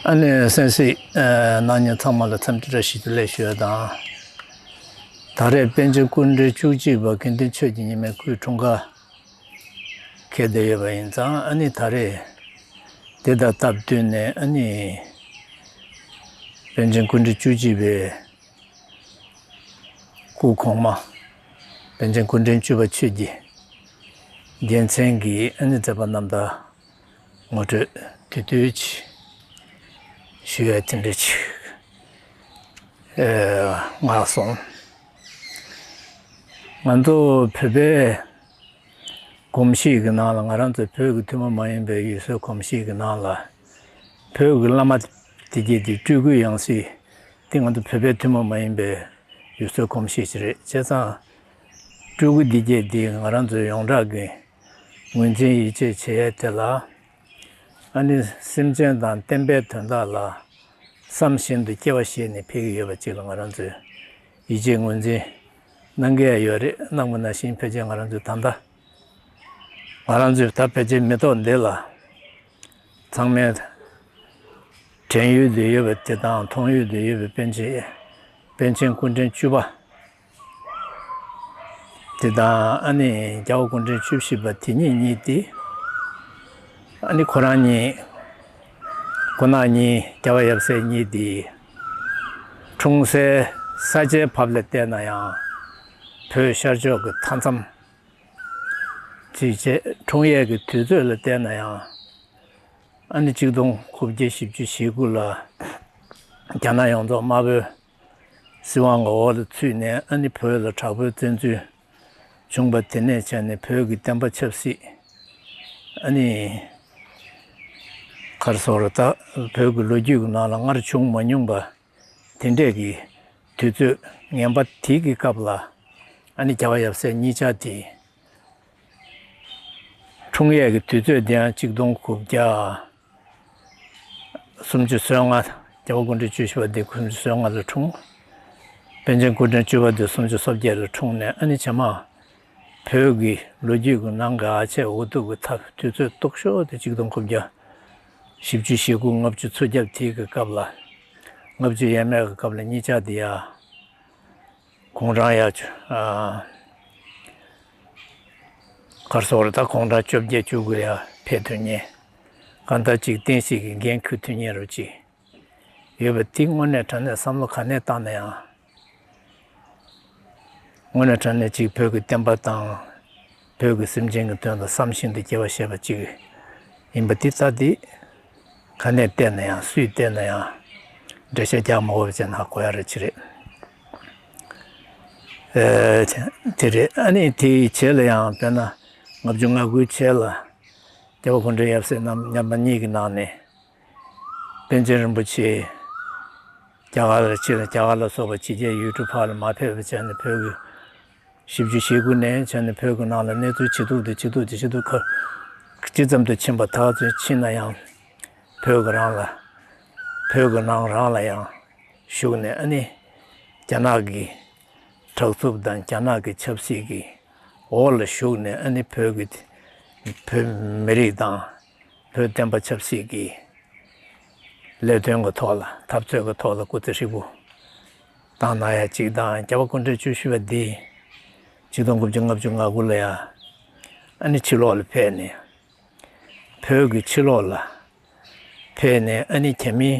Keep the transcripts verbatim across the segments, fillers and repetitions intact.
ཨ་ནི་གསན་གཟིགས་གནང་མཁན་ཚང་མ་ལ་འཚམས་འདྲི་བཀྲ་ཤིས་བདེ་ལེགས་ཞུ་ཡ་དང་། ད་རེས་པཎ་ཆེན་སྐུ་ཕྲེང་བཅུ་གཅིག་པ་དགེ་འདུན་ཆོས་ཀྱི་ཉི་མའི་སྐུའི་འཁྲུངས་སྐར་འཁེལ་བསྡད་ཡོད་པ་ཡིན་ཙང་། ཨ་ནི་ད་རེས་དེ་དང་སྟབས་བསྟུན་ནས། ཨ་ནི་པཎ་ཆེན་སྐུ་ཕྲེང་བཅུ་གཅིག་པའི་སྐུ་གོང་མ་པཎ་ཆེན་སྐུ་ཕྲེང་བཅུ་པ་ཆོས་ཀྱི་རྒྱལ་མཚན་གྱི་ཨ་ནི་མཛད་པ་རྣམ་ཐར་ངོ་སྤྲོད་དེ་དུས་ཅིག་ཞུ་ཡ་དེ་འདྲ་ཅིག་ཨེ་མངགས་སོང་། ང་ཚོ་བོད་པའི་གོམས་གཤིས་ཀྱི་ནང་ལ། ང་རང་ཚོ་བོད་ཀྱི་ཐུན་མོང་མ་ཡིན་པའི་ཡུལ་སྲོལ་གོམས་གཤིས་ཀྱི་ནང་ལ། བོད་ཀྱི་བླ་མ་དེ་གྱད་དེ་སྤྲུལ་སྐུའི་ཡང་སྲིད་དེ་ང་ཚོ་བོད་པའི་ཐུན་མོང་མ་ཡིན་པའི་ཡུལ་སྲོལ་གོམས་གཤིས་ཤིག་རེད། བྱས་ཙང་སྤྲུལ་སྐུ་དེ་གྱད་དེ་ང་རང་ཚོའི་ཡོངས་གྲགས་ཀྱི་ངོས་འཛིན་ཡིད་ཆེས་བྱེད་ཡས་དེ་ལ། ཨ་ནི་སེམས་ཅན་དང་བསྟན་པའི་དོན་དག་ལ་བསམ་བཞིན་དུ་སྐྱེ་བ་བཞེས་ནས་ཕེབས་ཀྱི་ཡོད་པ་ཅིག་ལ་ང་རང་ཚོས་ཡིད་ཆེས་ངོས་འཛིན་གནང་གི་ཡོད་རེད། གནང་བ་ནང་བཞིན་ཕལ་ཆེར་ང་རང་ཚོས་ད་ལྟ་ང་རང་ཚོས་ད་ཕལ་ཆེར་མི་ཐོག་འདི་ལ་ཚང་མས་དྲན་ཡོད་དུ་ཡོད་པ་དེ་དང་མཐོང་ཡོད་དུ་ཡོད་པའི་པཎ་ཆེན། པཎ་ཆེན་སྐུ་ཕྲེང་བཅུ་པ་དེ་དང་། ཨ་ནི་རྒྱལ་བ་སྐུ་ཕྲེང་བཅུ་བཞི་པ་དེ་གཉིས་གཉིས་དེ། ཨ་ནི་ཁོ་རང་གཉིས་ཁོ་ན་གཉིས། རྒྱལ་བ་ཡབ་སྲས་གཉིས་དེ་འཁྲུངས་སའི་ས་ཆའི་བབ་ལ་བལྟས་ན་ཡང་བོད་ཤར་ཕྱོགས་ཀྱི་མཐའ་མཚམས་ཅིག་བྱས། འཁྲུངས་ཡས་ཀྱི་དུས་ཚོད་ལ་བལྟས་ན་ཡང་། ཨ་ནི་གཅིག་སྟོང་དགུ་བརྒྱ་བཞི་བཅུ་ཞེ་དགུ་ལ་རྒྱ་ནག་ཡོངས་རྫོགས་དམར་པོའི་སྲིད་དབང་གི་འོག་ལ་ཚུད་ནས། ཨ་ནི་བོད་ལ་དྲག་པོའི་བཙན་འཛུལ་བྱུང་བ་དེ་ནས་བྱས་ནས་བོད་ཀྱི་བསྟན་པ་ཆབ་སྲིད། ཨ་ནི་ག་རེ་ཟེར་དགོས་རེད། ད་བོད་ཀྱི་ལོ་རྒྱུས་ཀྱི་ནང་ལ་སྔར་བྱུང་མ་མྱོང་པ་དེ་འདྲས་ཀྱི་དུས་ཚོད་ངན་པ་དེ་གི་སྐབས་ལ། ཨ་ནི་རྒྱལ་བ་ཡབ་སྲས་གཉིས་ཆ་དེ་འཁྲུངས་ཡས་ཀྱི་དུས་ཚོད་དེ་ཡང་གཅིག་སྟོང་དགུ་བརྒྱ་སུམ་ཅུ་སོ་ལྔ། རྒྱལ་བ་སྐུ་ཕྲེང་བཅུ་བཞི་པ་དེ་སུམ་ཅུ་སོ་ལྔ་ལ་འཁྲུངས། པཎ་ཆེན་སྐུ་ཕྲེང་བཅུ་པ་དེ་སུམ་ཅུ་སོ་བརྒྱད་ལ་འཁྲུངས་ནས། ཨ་ནི་རྗེས་མ་བོད་ཀྱི་ལོ་རྒྱུས་ཀྱི་ནང་གི་ཨ་ཆད་འུ་ཐུག་གི་ཐབས་དུས་ཚོད་སྟོགས་ཤོས་དེ་གཅིག་སྟོང་དགུ་བརྒྱ་བཞི་བཅུ་ཞེ་དགུ། ལྔ་བཅུ་ཚོ་རྒྱབ་དེ་གི་སྐབས་ལ། ལྔ་བཅུ་ཡས་མས་ཀྱི་སྐབས་ལ་གཉིས་ཆ་དེ་ཡ། གུང་གྲངས་ཡ་ཆུ་ཨ་ག་རེ་ཟེར་དགོས་རེད། ད་གུང་གྲངས་བཅོ་བརྒྱད་བཅུ་དགུ་ཡ་ཕེབས་ཐུབ་མཁན། གང་ལྟར་ཅིག་བསྟན་སྲིད་ཀྱི་འགན་འཁུར་ཐུབ་མཁན་རུ་ཅིག་ཡོད་པ་དེ་དངོས་གནས་དྲང་གནས་བསམ་བློ་ག་ནས་བཏང་ན་ཡང་། དངོས་གནས་དྲང་གནས་ཅིག་བོད་ཀྱི་བསྟན་པ་དང་བོད་ཀྱི་སེམས་ཅན་གྱི་དོན་ལ་བསམ་བཞིན་དུ་སྐྱེ་བ་བཞེས་པ་ཅིག་ཡིན་པ་དེ་ལྟ་སྟེ། ག་ནས་བལྟས་ན་ཡང་། སུས་བལྟས་ན་ཡང་འགྲེལ་བཤད་རྒྱག་མ་དགོས་པ་བྱས་ན་ཧ་གོ་ཡ་རེད། ཅི་རེད། ཨེ། དེ་རེད། ཨ་ནི་དེའི་རྗེས་ལ་ཡང་དཔེར་ན་ལྔ་བཅུ་ང་དགུའི་རྗེས་ལ་རྒྱལ་བ་སྐུ་ཕྲེང་ཡབ་སྲས་རྣམ་མཉམ་པ་གཉིས་ཀྱི་ནང་ནས། པཎ་ཆེན་རིན་པོ་ཆེ་རྒྱ་གར་ལ་ཕྱིན། རྒྱ་གར་ལ་སོགས་པ་ཕྱི་རྒྱལ་ཡུལ་གྲུ་ཕར་ལ་མ་ཕེབས་པ་བྱས་ནས། བོད་ཀྱི་བཞི་བཅུ་ཞེ་དགུ་ནས་བྱས་ནས་བོད་ཀྱི་ནང་ལ་གནས་ཚུལ་ཇེ་སྡུག་དང་ཇེ་སྡུག་དང་ཇེ་སྡུག་ག་ཅི་ཙམ་དུ་ཕྱིན་པ། ད་ཚོད་ཕྱིན་ན་ཡང་བོད་ཀྱི་རང་ལ། བོད་ཀྱི་ནང་རང་ལ་ཡང་ཞུགས་ནས། ཨ་ནི་རྒྱ་ནག་གི་དྲག་རྩུབ་དང་རྒྱ་ནག་གི་ཆབ་སྲིད་ཀྱི་འོག་ལ་ཞུགས་ནས། ཨ་ནི་བོད་ཀྱི་བོད་མི་རིགས་དང་བོད་བསྟན་པ་ཆབ་སྲིད་ཀྱི་ལས་དོན་གྱི་ཐོག་ལ། འཐབ་རྩོད་ཀྱི་ཐོག་ལ་སྐུ་ཚེ་ཧྲིལ་པོ་བཏང་གནང་ཡ་གཅིག་དང་། རྒྱལ་བ་སྐུ་ཕྲེང་བཅུ་བཞི་པ་འདི་གཅིག་སྟོང་དགུ་བརྒྱ་ལྔ་བཅུ་ང་དགུ་ལ་ཡ་ཨ་ནི་ཕྱི་ལོགས་ལ་ཕེབས་ནས། བོད་ཀྱི་ཕྱི་ལོགས་ལ་ཕེབས་ནས། ཨ་ནི་རྒྱ་མིའི་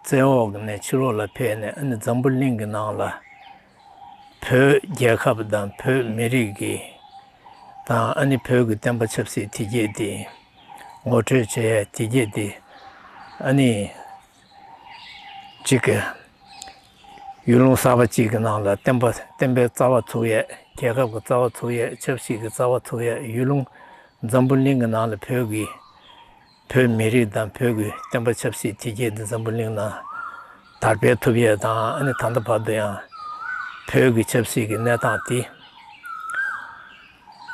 བཙན་འོག་ནས་ཕྱི་ལོགས་ལ་ཕེབས་ནས། ཨ་ནི་འཛམ་བུ་གླིང་གི་ནང་ལ་བོད་རྒྱལ་ཁབ་དང་བོད་མི་རིགས་ཀྱི་དང་། ཨ་ནི་བོད་ཀྱི་བསྟན་པ་ཆབ་སྲིད་དེ་གྱད་དེ་ངོ་སྤྲོད་བྱེད་ཡས་དེ་གྱད་དེ། ཨ་ནི་གཅིག་གི་ཡུལ་ལུང་གསར་པ་གཅིག་གི་ནང་ལ་བསྟན་པ། བསྟན་པའི་རྩ་བ་ཚུགས་ཡས། རྒྱལ་ཁབ་ཀྱི་རྩ་བ་ཚུགས་ཡས། ཆབ་སྲིད་ཀྱི་རྩ་བ་ཚུགས་ཡས། ཡུལ་ལུང་འཛམ་བུ་གླིང་གི་ནང་ལ་བོད་ཀྱི་བོད་མི་རིགས་དང་བོད་ཀྱི་བསྟན་པ་ཆབ་སྲིད་དེ་གྱད་དེ་འཛམ་བུ་གླིང་ནང་དར་སྤེལ་ཐུབ་ཡས་དང་། ཨ་ནི་ད་ལྟ་བར་དུ་ཡང་བོད་ཀྱི་ཆབ་སྲིད་ཀྱི་གནས་སྟངས་དེ་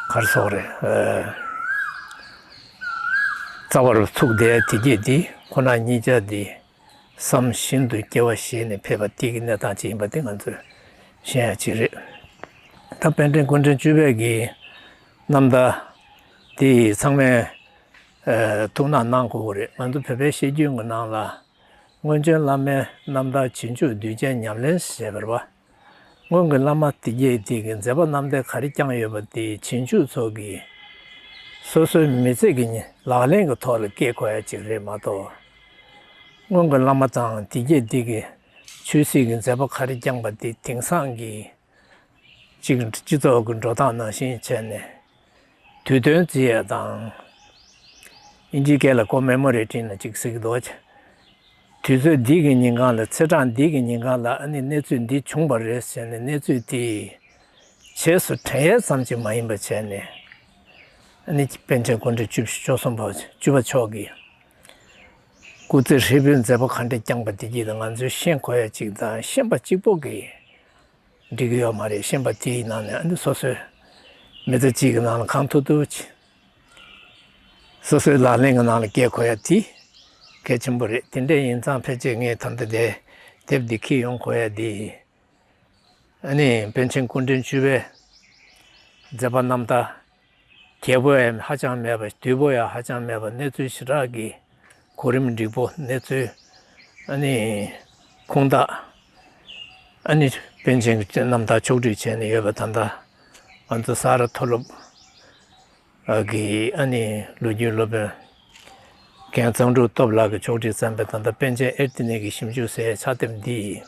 ག་རེ་ཟེར་དགོས་རེད། ཨ། རྩ་བར་ཚུགས་བསྡད་དེ་གྱད་དེ་ཁོ་ན་གཉིས་ཆ་དེ་བསམ་བཞིན་དུ་སྐྱེ་བ་བཞེས་ནས་ཕེབས་པ་དེ་གི་གནས་སྟངས་ཅིག་ཡིན་པ་དེ་ང་ཚོས་ཤེས་ཡ་ཅིག་རེད། ད་པཎ་ཆེན་སྐུ་ཕྲེང་བཅུ་པའི་གི་རྣམ་ཐར་དེ་ཚང་མས་ཨ་ཐུགས་སྣང་གནང་དགོས་ཀྱི་རེད། ང་ཚོ་བོད་པའི་བཤད་རྒྱུན་གྱི་ནང་ལ། སྔོན་བྱོན་བླ་མའི་རྣམ་ཐར་རྗེས་འཇུག་གདུལ་བྱའི་ཉམས་ལེན་ཞེས་པ་རེད་བ། སྔོན་གྱི་བླ་མ་དེ་གྱད་དེ་གིས་མཛད་པ་རྣམ་ཐར་ག་རེ་བསྐྱངས་ཡོད་པ་དེ་རྗེས་འཇུག་ཚོ་གིས་སོ་སོའི་མི་ཚེ་གི་ལག་ལེན་གྱི་ཐོག་ལ་བཀལ་དགོས་ཡ་ཅིག་རེད་མ་གཏོགས། སྔོན་གྱི་བླ་མ་དང་དེ་གྱད་དེ་གིས་ཆོས་སྲིད་ཀྱི་མཛད་པ་ག་རེ་བསྐྱངས་པ་དེ་དེང་སང་གི་ཅིག་སྤྱི་ཚོགས་ཀྱི་འགྲོ་སྟངས་ནང་བཞིན་བྱས་ནས་དུས་སྟོན་བརྩི་ཡས་དང་། ཨིན་ཇིའི་སྐད་ལ་ཀོ་མེ་མོ་རེ་ཊིང་ལ་ཅིག་ཟེར་གྱི་འདུག། དུས་ཚོད་འདི་གི་ཉིན་གང་ལ་ཚེས་གྲངས་འདི་གི་ཉིན་གང་ལ་ཨ་ནི་གནས་ཚུལ་འདི་བྱུང་བ་རེད་ཟེར་ནས་གནས་ཚུལ་དེ་རྗེས་སུ་དྲན་ཡས་ཙམ་ཅིག་མ་ཡིན་པ་བྱས་ནས། ཨ་ནི་པཎ་ཆེན་སྐུ་ཕྲེང་བཅུ་བཅུ་གསུམ་པ་བཅུ་པ་མཆོག་གིས་སྐུ་ཚེ་ཧྲིལ་པོའི་མཛད་པ་ག་འདྲ་བསྐྱངས་པ་དེ་གྱད་ལ་ང་ཚོས་ཤེས་དགོས་ཡ་ཅིག་དང་ཤེས་པ་གཅིག་པོ་གིས་འགྲིག་གི་ཡོད་མ་རེད། ཤེས་པ་དེའི་ནང་ནས་ཨ་ནི་སོ་སོའི་མི་ཚེ་གཅིག་གི་ནང་ལ་གང་ཐུབ་ཐུབ་ཅིག་སོ་སོའི་ལག་ལེན་གྱི་ནང་ལ་བཀལ་དགོས་ཡ་དེ་གལ་ཆེན་པོ་རེད། དེ་འདྲ་ཡིན་ཙང་ཕལ་ཆེར་ངས་ད་ལྟ་དེ་དེབ་འདི་འཁྱེར་ཡོང་དགོས་ཡ་དེ། ཨ་ནི་པཎ་ཆེན་སྐུ་ཕྲེང་བཅུ་པའི་མཛད་པ་རྣམ་ཐར་རྒྱས་པོ་ཡང་ཧ་ཅང་མེད་པ། བསྡུས་པོ་ཡང་ཧ་ཅང་མེད་པ། གནས་ཚུལ་ཞེ་དྲག་གི་གོ་རིམ་འགྲིག་པོ། གནས་ཚུལ་ཨ་ནི་ཁུངས་དག། ཨ་ནི་པཎ་ཆེན་གྱི་རྣམ་ཐར་ཕྱོགས་བསྒྲིགས་བྱས་ནས་ཡོད་པ། ད་ལྟ་ང་ཚོ་ས་རཱ་མཐོ་སློབ་གི་ཨ་ནི་ལོ་རྒྱུས་སློབ་དཔོན་རྒན་གཙང་ཕྲུག་སྟོབས་ལགས་ཀྱིས་ཕྱོགས་བསྒྲིགས་བརྩམས་པའི་ད་ལྟ་པཎ་ཆེན་ཨེར་ཏེ་ནེ་གི་ཞིབ་འཇུག་ཟེར་ཕྱག་དེབ་འདི་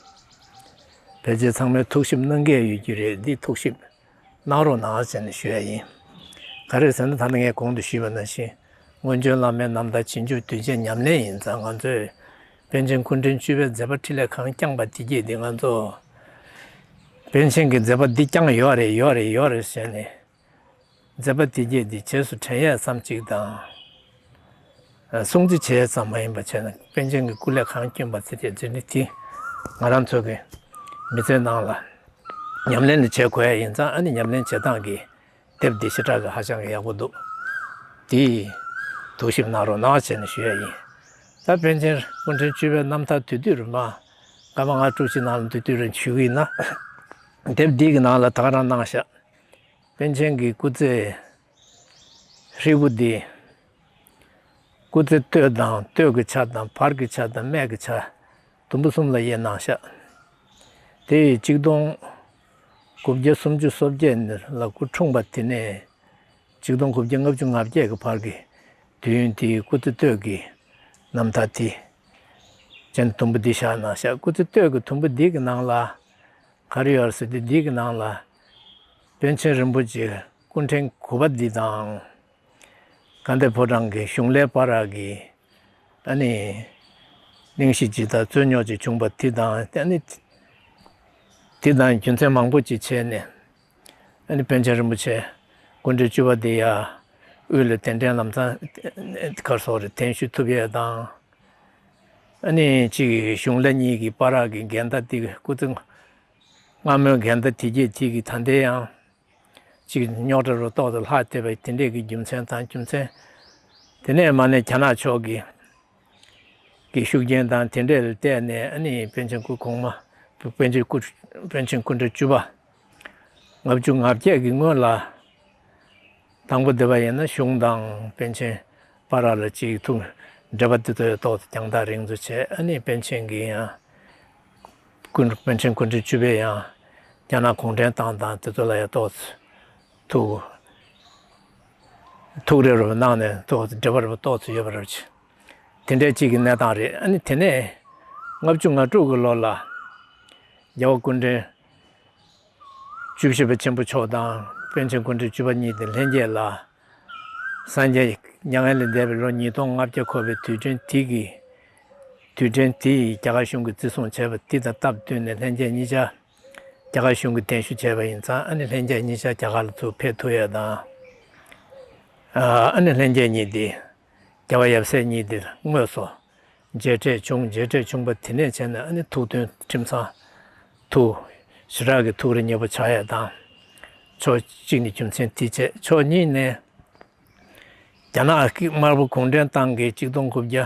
ཕལ་ཆེར་ཚང་མས་ཐུགས་ཞིབ་གནང་མཁན་ཡོད་ཀྱི་རེད། འདི་ཐུགས་ཞིབ་གནང་རོགས་གནང་ཟེར་ནས་ཞུ་ཡ་ཡིན། ག་རེ་ཟེར་ན་ད་ནི་ངས་གོང་དུ་ཞུས་པ་ནང་བཞིན་སྔོན་བྱོན་བླ་མའི་རྣམ་ཐར་རྗེས་འཇུག་གདུལ་བྱའི་ཉམས་ལེན་ཡིན་ཙང་ང་ཚོས་པཎ་ཆེན་སྐུ་ཕྲེང་བཅུ་པའི་མཛད་པ་འཕྲིན་ལས་གང་བསྐྱངས་པ་དེ་གྱད་དེ་ང་ཚོ་པཎ་ཆེན་གྱིས་མཛད་པ་འདི་བསྐྱངས་ཡོད་རེད་ཡོད་རེད་ཡོད་རེད་ཟེར་ནས། མཛད་པ་དེ་གྱད་འདི་རྗེས་སུ་དྲན་ཡས་ཙམ་ཅིག་དང་། སྲུང་བརྩི་བྱེད་ཡས་ཙམ་མ་ཡིན་པ་བྱས་ན་པཎ་ཆེན་གྱི་སྐུ་ལས་གང་བསྐྱོན་པ་ཟེར་ཡས་ཟེར་ནི་དེ་ང་རང་ཚོ་གི་མི་ཚེའི་ནང་ལ་ཉམས་ལེན་ལ་བྱེད་དགོས་ཡས་ཡིན་ཙང་། ཨ་ནི་ཉམས་ལེན་བྱེད་སྟངས་ཀྱི་དེབ་འདི་ཞེ་དྲག་གི་ཧ་ཅང་གི་ཡག་པོ་འདུག། དེ་ཐུགས་ཞིབ་གནང་རོགས་གནང་བྱས་ནས་ཞུ་ཡས་ཡིན། ད་པཎ་ཆེན་སྐུ་ཕྲེང་བཅུ་པའི་རྣམ་ཐར་དེ་དུས་རུ་མ་སྐར་མ་ལྔ་དྲུག་ཅིག་ནང་ལ་དེ་དུས་རུ་ཞུ་གི་ཡིན་ན། དེབ་འདི་གི་ནང་ལ་ད་ག་རང་གནང་ཤག། པཎ་ཆེན་གྱི་སྐུ་ཚེ་ཧྲིལ་པོ་འདི། སྐུ་ཚེ་སྟོད་དང་སྟོད་ཀྱི་ཆ་དང་བར་གྱི་ཆ་དང་སྨད་ཀྱི་ཆ་དུམ་བུ་གསུམ་ལ་དབྱེ་གནང་ཤག། དེ་ཡི་ཆིག་སྟོང་དགུ་བརྒྱ་སུམ་ཅུ་སོ་བརྒྱད་ལ་སྐུ་འཁྲུངས་པ་དེ་ནས་ཆིག་སྟོང་དགུ་བརྒྱ་ལྔ་བཅུ་ང་བརྒྱད་ཀྱི་བར་གྱི་དུས་ཡུན་དེའི་སྐུ་ཚེ་སྟོད་ཀྱི་རྣམ་ཐར་དེ་ཅན་དུམ་བུ་འདི་བཞག་གནང་ཤག། སྐུ་ཚེ་སྟོད་ཀྱི་དུམ་བུ་འདི་གི་ནང་ལ་ག་རེ་ཡོད་ཟེར་དུས་འདི་གི་ནང་ལ་པཎ་ཆེན་རིན་པོ་ཆེ་སྐུ་ཕྲེང་དགུ་པ་འདི་དང་། དགའ་ལྡན་ཕོ་བྲང་གི་གཞུང་ལས་སྤ་རག་གི་ཨ་ནི་གླེང་གཞི་ཇི་ལྟར་རྩོད་རྙོག་ཅིག་བྱུང་པ་དེ་དང་། ཨ་ནི་དེ་དང་རྒྱུ་མཚན་མང་པོ་ཅིག་བྱས་ནས། ཨ་ནི་པཎ་ཆེན་རིན་པོ་ཆེ་སྐུ་ཕྲེང་བཅུ་པ་འདི་ཡ་དབུས་ལ་གདན་འདྲེན་ལམ་སང་གར་སོགས་རེ་གདན་ཞུ་ཐུབ་ཡས་དང་། ཨ་ནི་གཅིག་གཞུང་ལས་གཉིས་ཀྱི་སྤ་རག་གི་འགལ་ཟླ་དེ་སྐུ་ཚེ་སྔ་མོའི་འགལ་ཟླ་དེ་གྱད་དེ་གི་ད་ལྟའི་ཡང་། ཅིག་རྙོག་དྲ་རུ་ཏོག་ཙམ་ལྷག་བསྡད་པ་དེ་འདྲས་ཀྱི་རྒྱུ་མཚན་དང་། རྒྱུ་མཚན་དེ་ནས་མ་ནས་རྒྱ་ནག་ཕྱོགས་ཀྱི་ཀྱི་ཤུགས་རྐྱེན་དང་དེ་འདྲས་ལ་བལྟས་ནས། ཨ་ནི་པཎ་ཆེན་སྐུ་གོང་མ་པཎ་ཆེན་སྐུ་པཎ་ཆེན་སྐུ་ཕྲེང་བཅུ་པ་ལྔ་བཅུ་ང་བརྒྱད་ཀྱི་སྔོན་ལ་དང་པོ་བསྡུས་པ་ཡིན་ན་གཞུང་དང་པཎ་ཆེན་སྤ་རག་ལ་ཅིག་ཐུག་འབྲེལ་བ་དེ་ཚོ་ཡང་ཏོག་ཙམ་རྒྱང་ཐག་རིང་ཙམ་བྱས། ཨ་ནི་པཎ་ཆེན་གྱི་ཡང་སྐུ་པཎ་ཆེན་སྐུ་ཕྲེང་བཅུ་པས་ཡང་རྒྱ་ནག་གུང་ཁྲན་ཏང་དང་དེ་ཚོ་ལ་ཡང་ཏོག་ཙམ་ཐུག་ཐུགས་རེ་རུ་གནང་ནས་ཏོག་ཙམ་འབྲེལ་བ་རུ་ཏོག་ཙམ་ཡོད་པ་རེད། དེ་འདྲའི་གཅིག་གི་གནས་སྟངས་རེད། ཨ་ནི་དེ་ནས་ལྔ་བཅུ་ང་དྲུག་གི་ལོ་ལ་རྒྱལ་བ་སྐུ་ཕྲེང་བཅུ་བཞི་པ་ཆེན་པོ་མཆོག་དང་པཎ་ཆེན་སྐུ་ཕྲེང་བཅུ་པ་གཉིས་དེ་ལྷན་རྒྱས་ལ། སངས་རྒྱས་མྱ་ངན་ལས་འདས་པའི་ལོ་ཉིས་སྟོང་ལྔ་བརྒྱ་འཁོར་བའི་དུས་དྲན་དེ་གི་དུས་དྲན་དེ་རྒྱ་གར་གཞུང་གིས་བརྩི་སྲུང་བྱས་པ་དེ་དང་སྟབས་བསྟུན་ནས་ལྷན་རྒྱས་གཉིས་ཆ་རྒྱ་གར་གཞུང་གིས་གདན་ཞུ་བྱས་པ་ཡིན་ཙང་། ཨ་ནི་ལྷན་རྒྱས་གཉིས་ཆ་རྒྱ་གར་ལ་ཚུར་ཕེབས་ཐུབ་ཡས་དང་། ཨ་ནི་ལྷན་རྒྱས་གཉིས་དེ་རྒྱལ་བ་ཡབ་སྲས་གཉིས་དེ་དངོས་སུ་མཇལ་འཕྲད་བྱུང་། མཇལ་འཕྲད་བྱུང་པ་དེ་ནས་བྱས་ནས་ཨ་ནི་ཐུགས་མཐུན་ཁྲིམས་གཙང་། ཐུགས་ཞེ་དྲག་གི་ཐུགས་རེ་མཉེས་པོ་ཆགས་ཡས་དང་། ཕྱོགས་གཅིག་ནས་རྒྱུ་མཚན་དེ་བྱས། ཕྱོགས་གཉིས་ནས་རྒྱ་ནག་གི་དམར་པོ་གུང་ཁྲན་ཏང་གིས་གཅིག་སྟོང་དགུ་བརྒྱ་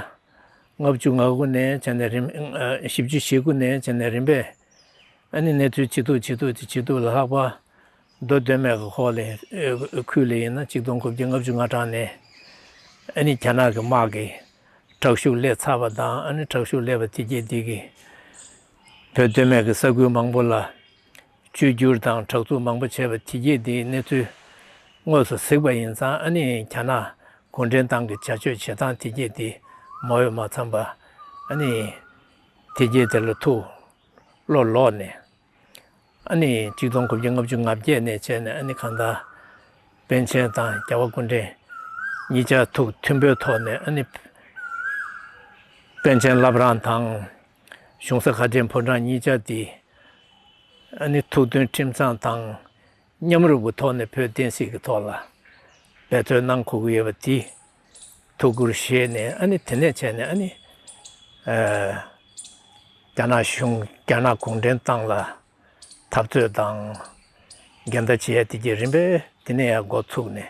ལྔ་བཅུ་ང་དགུ་ནས་བྱས་ནས་རིམ་ཨ་བཞི་བཅུ་ཞེ་དགུ་ནས་བྱས་ནས་རིམ་པས་ཨ་ནི་གནས་ཚུལ་ཇེ་སྡུག་ཇེ་སྡུག་ཇེ་སྡུག་ལ་ལྷག་པ། མདོ་སྟོད་སྨད་ཀྱི་ཁོག་ལ་ཨ་ཁུལ་ལ་ཡིན་ན་གཅིག་སྟོང་དགུ་བརྒྱ་ལྔ་བཅུ་ང་གྲངས་ནས་ཨ་ནི་རྒྱ་ནག་གི་དམག་གིས་ དྲག་ཤུགས་སླེབས་ཚར་བ་དང་། ཨ་ནི་དྲག་ཤུགས་སླེབས་པ་དེ་རྗེས་དེ་གི་བོད་སྟོད་སྨད་ཀྱི་ས་ཁུལ་མང་པོ་ལ་བཅོས་བསྒྱུར་དང་དྲག་འཛུགས་མང་པོ་བྱས་པ་དེ་རྗེས་དེའི་གནས་ཚུལ་དངོས་སུ་གཟིགས་པ་ཡིན་ཙང་། ཨ་ནི་རྒྱ་ནག་གུང་ཁྲན་ཏང་གི་བྱ་སྤྱོད་བྱེད་སྟངས་དེ་རྗེས་དེ་མ་འོས་མ་འཚམས་པ། ཨ་ནི་དེ་རྗེས་དེ་ལ་ཐུགས་བློ་ལོག་ནས། ཨ་ནི་གཅིག་སྟོང་དགུ་བརྒྱ་ལྔ་བཅུ་ང་བརྒྱད་ནས་བྱས་ནས། ཨ་ནི་གང་ལྟར་པཎ་ཆེན་དང་རྒྱལ་བ་སྐུ་ཕྲེང་གཉིས་ཆ་ཐུགས་མཐུན་པོའི་ཐོག་ནས། ཨ་ནི་པཎ་ཆེན་བླ་བྲང་དང་གཞུང་ས་མཁར་ཆེན་ཕོ་བྲང་གཉིས་ཆ་དེ། ཨ་ནི་ཐུགས་མཐུན་ཁྲིམས་གཙང་དང་མཉམ་རུབ་ཀྱི་ཐོག་ནས་བོད་བསྟན་སྲིད་ཀྱི་ཐོག་ལ་འབད་རྩོལ་གནང་དགོས་ཀྱི་ཡོད་པ་དེ་ཐུགས་ཁུར་བཞེས་ནས། ཨ་ནི་དེ་ནས་བྱས་ནས། ཨ་ནི་ཨ་རྒྱ་ནག་གཞུང་། རྒྱ་ནག་གུང་ཁྲན་ཏང་ལ་འཐབ་རྩོད་དང་འགལ་ཟླ་བྱེད་ཡ་དེ་གྱད་རིམ་པས་དེ་ནས་ཡང་འགོ་ཚུགས་ནས་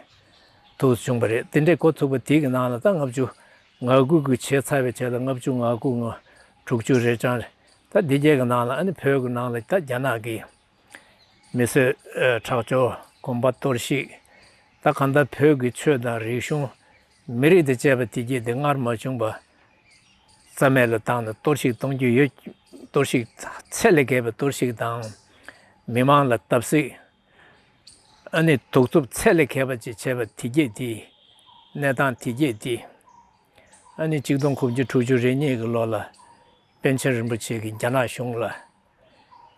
འདུག་བྱུང་བ་རེད། དེ་འདྲའི་འགོ་ཚུགས་པ་དེ་གི་ནང་ལ་ད་ལྔ་བཅུ་ང་དགུ་གི་བྱས་ཚར་བའི་རྗེས་ལ། ལྔ་བཅུ་ང་དགུ། ང་དྲུག་ཅུ་རེ་གྲངས་རེད། ད་དེ་གྱད་གི་ནང་ལ། ཨ་ནི་བོད་ཀྱི་ནང་ལ་ད་རྒྱ་ནག་གི་མི་གསོད་ཨ་ཁྲག་སྦྱོར། གོམ་པ་གཏོར་བཤིག། ད་གང་ལྟར་བོད་ཀྱི་ཆོས་དང་རིག་གཞུང་། མི་རིགས་དང་བཅས་པ་དེ་གྱད་དེ་སྔར་མ་བྱུང་བ་རྩ་མེད་ལ་བཏང་ནས་གཏོར་བཤིག་གཏོང་རྒྱུ་ཡོད། གཏོར་བཤིག་ཚད་ལས་བརྒལ་བའི་གཏོར་བཤིག་དང་། མི་མང་ལ་བརྡབ་གསིག། ཨ་ནི་གདུག་རྩུབ་ཚད་ལས་བརྒལ་བ་ཅིག་བྱས་པ་དེ་གྱད་དེ། གནས་སྟངས་དེ་གྱད་དེ། ཨ་ནི་གཅིག་སྟོང་དགུ་བརྒྱ་དྲུག་ཅུ་རེ་གཉིས་ཀྱི་ལོ་ལ་པཎ་ཆེན་རིན་པོ་ཆེ་གིས་རྒྱ་ནག་གཞུང་ལ།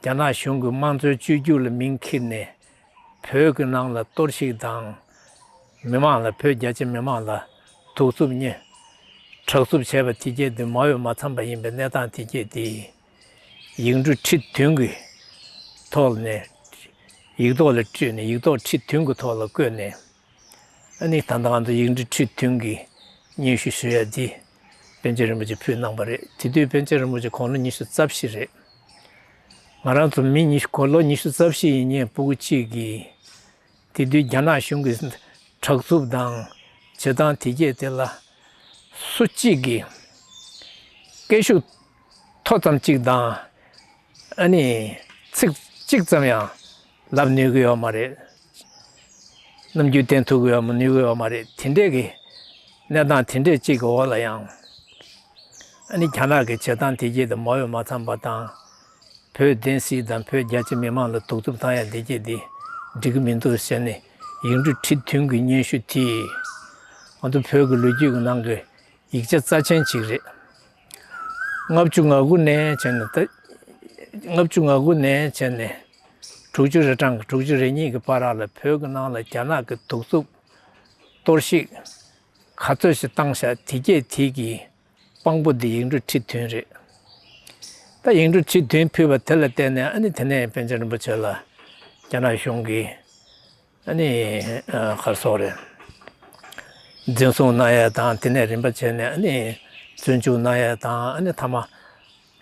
རྒྱ་ནག་གཞུང་གི་དམངས་གཙོའི་བཅོས་བསྒྱུར་ལ་མིང་འཁྱེར་ནས་བོད་ཀྱི་ནང་ལ་གཏོར་བཤིག་དང་། མི་མང་ལ། བོད་རྒྱ་ཆེ་མི་མང་ལ་གདུག་རྩུབ་བསྙལ། དྲག་རྩུབ་བྱས་པ་དེ་གྱད་དེ་མ་འོས་མ་འཚམས་པ་ཡིན་པའི་གནས་སྟངས་དེ་གྱད་དེ། ཡིག་འབྲུ་ཁྲི་བདུན་གྱི་ཐོག་ནས། ཡིག་ཐོག་ལ་བྲིས་ནས། ཡིག་ཐོག་ཁྲི་བདུན་གྱི་ཐོག་ལ་བཀོད་ནས། ཨ་ནི་ད་ལྟ་ང་ཚོ་ཡིག་འབྲུ་ཁྲི་བདུན་གྱི་སྙན་ཞུ་ཞུ་ཡ་འདི་པཎ་ཆེན་རིན་པོ་ཆེ་ཕུལ་གནང་བ་རེད། དེ་དུས་པཎ་ཆེན་རིན་པོ་ཆེ་དགུང་ལོ་ཉི་ཤུ་རྩ་བཞི་རེད། ང་རང་ཚོ་མི་ཉི་ཤུ། དགུང་ལོ་ཉི་ཤུ་རྩ་བཞི་ཡིན་མཁན་སྤུ་གུ་གཅིག་གིས། དེ་དུས་རྒྱ་ནག་གཞུང་གི་དྲག་རྩུབ་དང་བྱེད་སྟངས་དེ་གྱད་དེ་ལ་སུ་གཅིག་གིས་སྐད་ཤུགས་མཐོ་ཙམ་གཅིག་དང་། ཨ་ནི་ཚིག་གཅིག་ཙམ་ཡང་ལབ་ནུས་ཀྱི་ཡོད་མ་རེད། རྣམ་འགྱུར་བསྟན་ཐུབ་ཀྱི་ཡོད་མ། ནུས་ཀྱི་ཡོད་མ་རེད། དེ་འདྲས་ཀྱི་གནས་སྟངས་དེ་འདྲས་གཅིག་གི་འོག་ལ་ཡང་། ཨ་ནི་རྒྱ་ནག་གི་བྱེད་སྟངས་དེ་གྱད་དེ་མ་འོས་མ་འཚམས་པ་དང་། བོད་བསྟན་སྲིད་དང་བོད་རྒྱ་ཆེ་མི་མང་ལ་གདུག་རྩུབ་བཏང་ཡ་དེ་གྱད་དེ་འགྲིག་གི་མི་འདུག་ཟེར་ནས་ཡིག་འབྲུ་ཁྲི་བདུན་གྱི་སྙན་ཞུ་དེ། ང་ཚོ་བོད་ཀྱི་ལོ་རྒྱུས་ཀྱི་ནང་གི་ཡིག་ཆ་རྩ་ཆེན་ཅིག་རེད། ལྔ་བཅུ་ང་དགུ་ནས་བྱས་ནས། ད་ལྔ་བཅུ་ང་དགུ་ནས་བྱས་ནས་དྲུག་ཅུ་རེ་གྲངས་ཀྱི། དྲུག་ཅུ་རེ་གཉིས་ཀྱི་བར་ལ་བོད་ཀྱི་ནང་ལ་རྒྱ་ནག་གི་གདུག་རྩུབ་གཏོར་བཤིག་ག་ཚོད་ཞིག་བཏང་བཞག་དེ་གྱད་དེ་གི་དཔང་པོ་འདི་ཡིག་འབྲུ་ཁྲི་བདུན་རེད། ད་ཡིག་འབྲུ་ཁྲི་བདུན་ཕུལ་བ་དེ་ལ་བརྟེན་ནས། ཨ་ནི་དེ་ནས་པཎ་ཆེན་རིན་པོ་ཆེ་ལ་རྒྱ་ནག་གཞུང་གིས། ཨ་ནི་ཨ་ག་རེ་ཟེར་དགོས་རེད། འཛིན་བཟུང་གནང་ཡ་དང་། དེ་ནས་རིམ་པ་བྱས་ནས་ཨ་ནི་བཙོན་འཇུག་གནང་ཡ་དང་། ཨ་ནི་མཐའ་མ་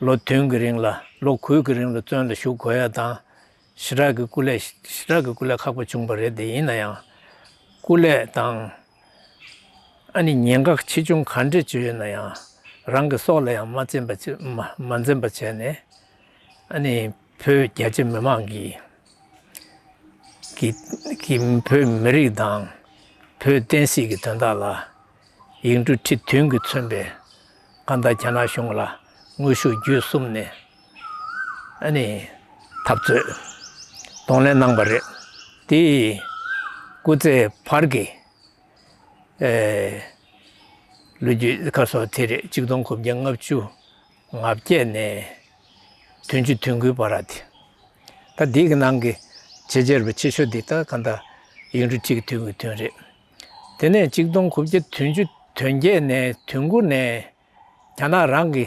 ལོ་བདུན་གྱི་རིང་ལ། ལོ་དགུ་གི་རིང་ལ་བཙོན་ལ་བཞུགས་དགོས་ཡ་དང་། ཞེ་དྲག་གི་སྐུ་ལས། ཞེ་དྲག་གི་སྐུ་ལས་ཁག་པོ་བྱུང་བ་རེད། དེ་ཡིན་ན་ཡང་སྐུ་ལས་དང་། ཨ་ནི་ཉེན་ཁ་ཆེ་ཆུང་ག་འདྲ་ཅིག་ཡོད་ན་ཡང་རང་གི་སྲོག་ལ་ཡང་མ་འཛེམ་པ་བྱེད། མ་མ་འཛེམ་པ་བྱས་ནས། ཨ་ནི་བོད་རྒྱ་ཆེ་མི་མང་གི་གི་གི་བོད་མི་རིགས་དང་བོད་བསྟན་སྲིད་ཀྱི་དོན་དག་ལ་ཡིག་འབྲུ་ཁྲི་བདུན་གྱིས་མཚོན་པའི། གང་ལྟར་རྒྱ་ནག་གཞུང་ལ་དངོས་ཤུགས་བརྒྱུད་གསུམ་ནས་ཨ་ནི་འཐབ་རྩོད་གདོང་ལེན་གནང་བ་རེད། དེའི་སྐུ་ཚེ་བར་གྱི་ཨེ་ལོ་རྒྱུས་ཁ་སོ་དེ་རེད། གཅིག་སྟོང་དགུ་བརྒྱ་ལྔ་བཅུ་ང་བརྒྱད་ནས་བདུན་ཅུ་དོན་དགུའི་བར་དེ། ད་འདི་གི་ནང་གི་བྱས་རྗེས་རིམ་པ་ཆེ་ཤོས་འདི་ད་གང་ལྟར་ཡིག་འབྲུ་ཁྲི་བདུན་གྱི་དོན་རེད། དེ་ནས་གཅིག་སྟོང་དགུ་བརྒྱ་བདུན་ཅུ་དོན་བརྒྱད་ནས་དོན་དགུ་ནས་རྒྱ་ནག་རང་གི་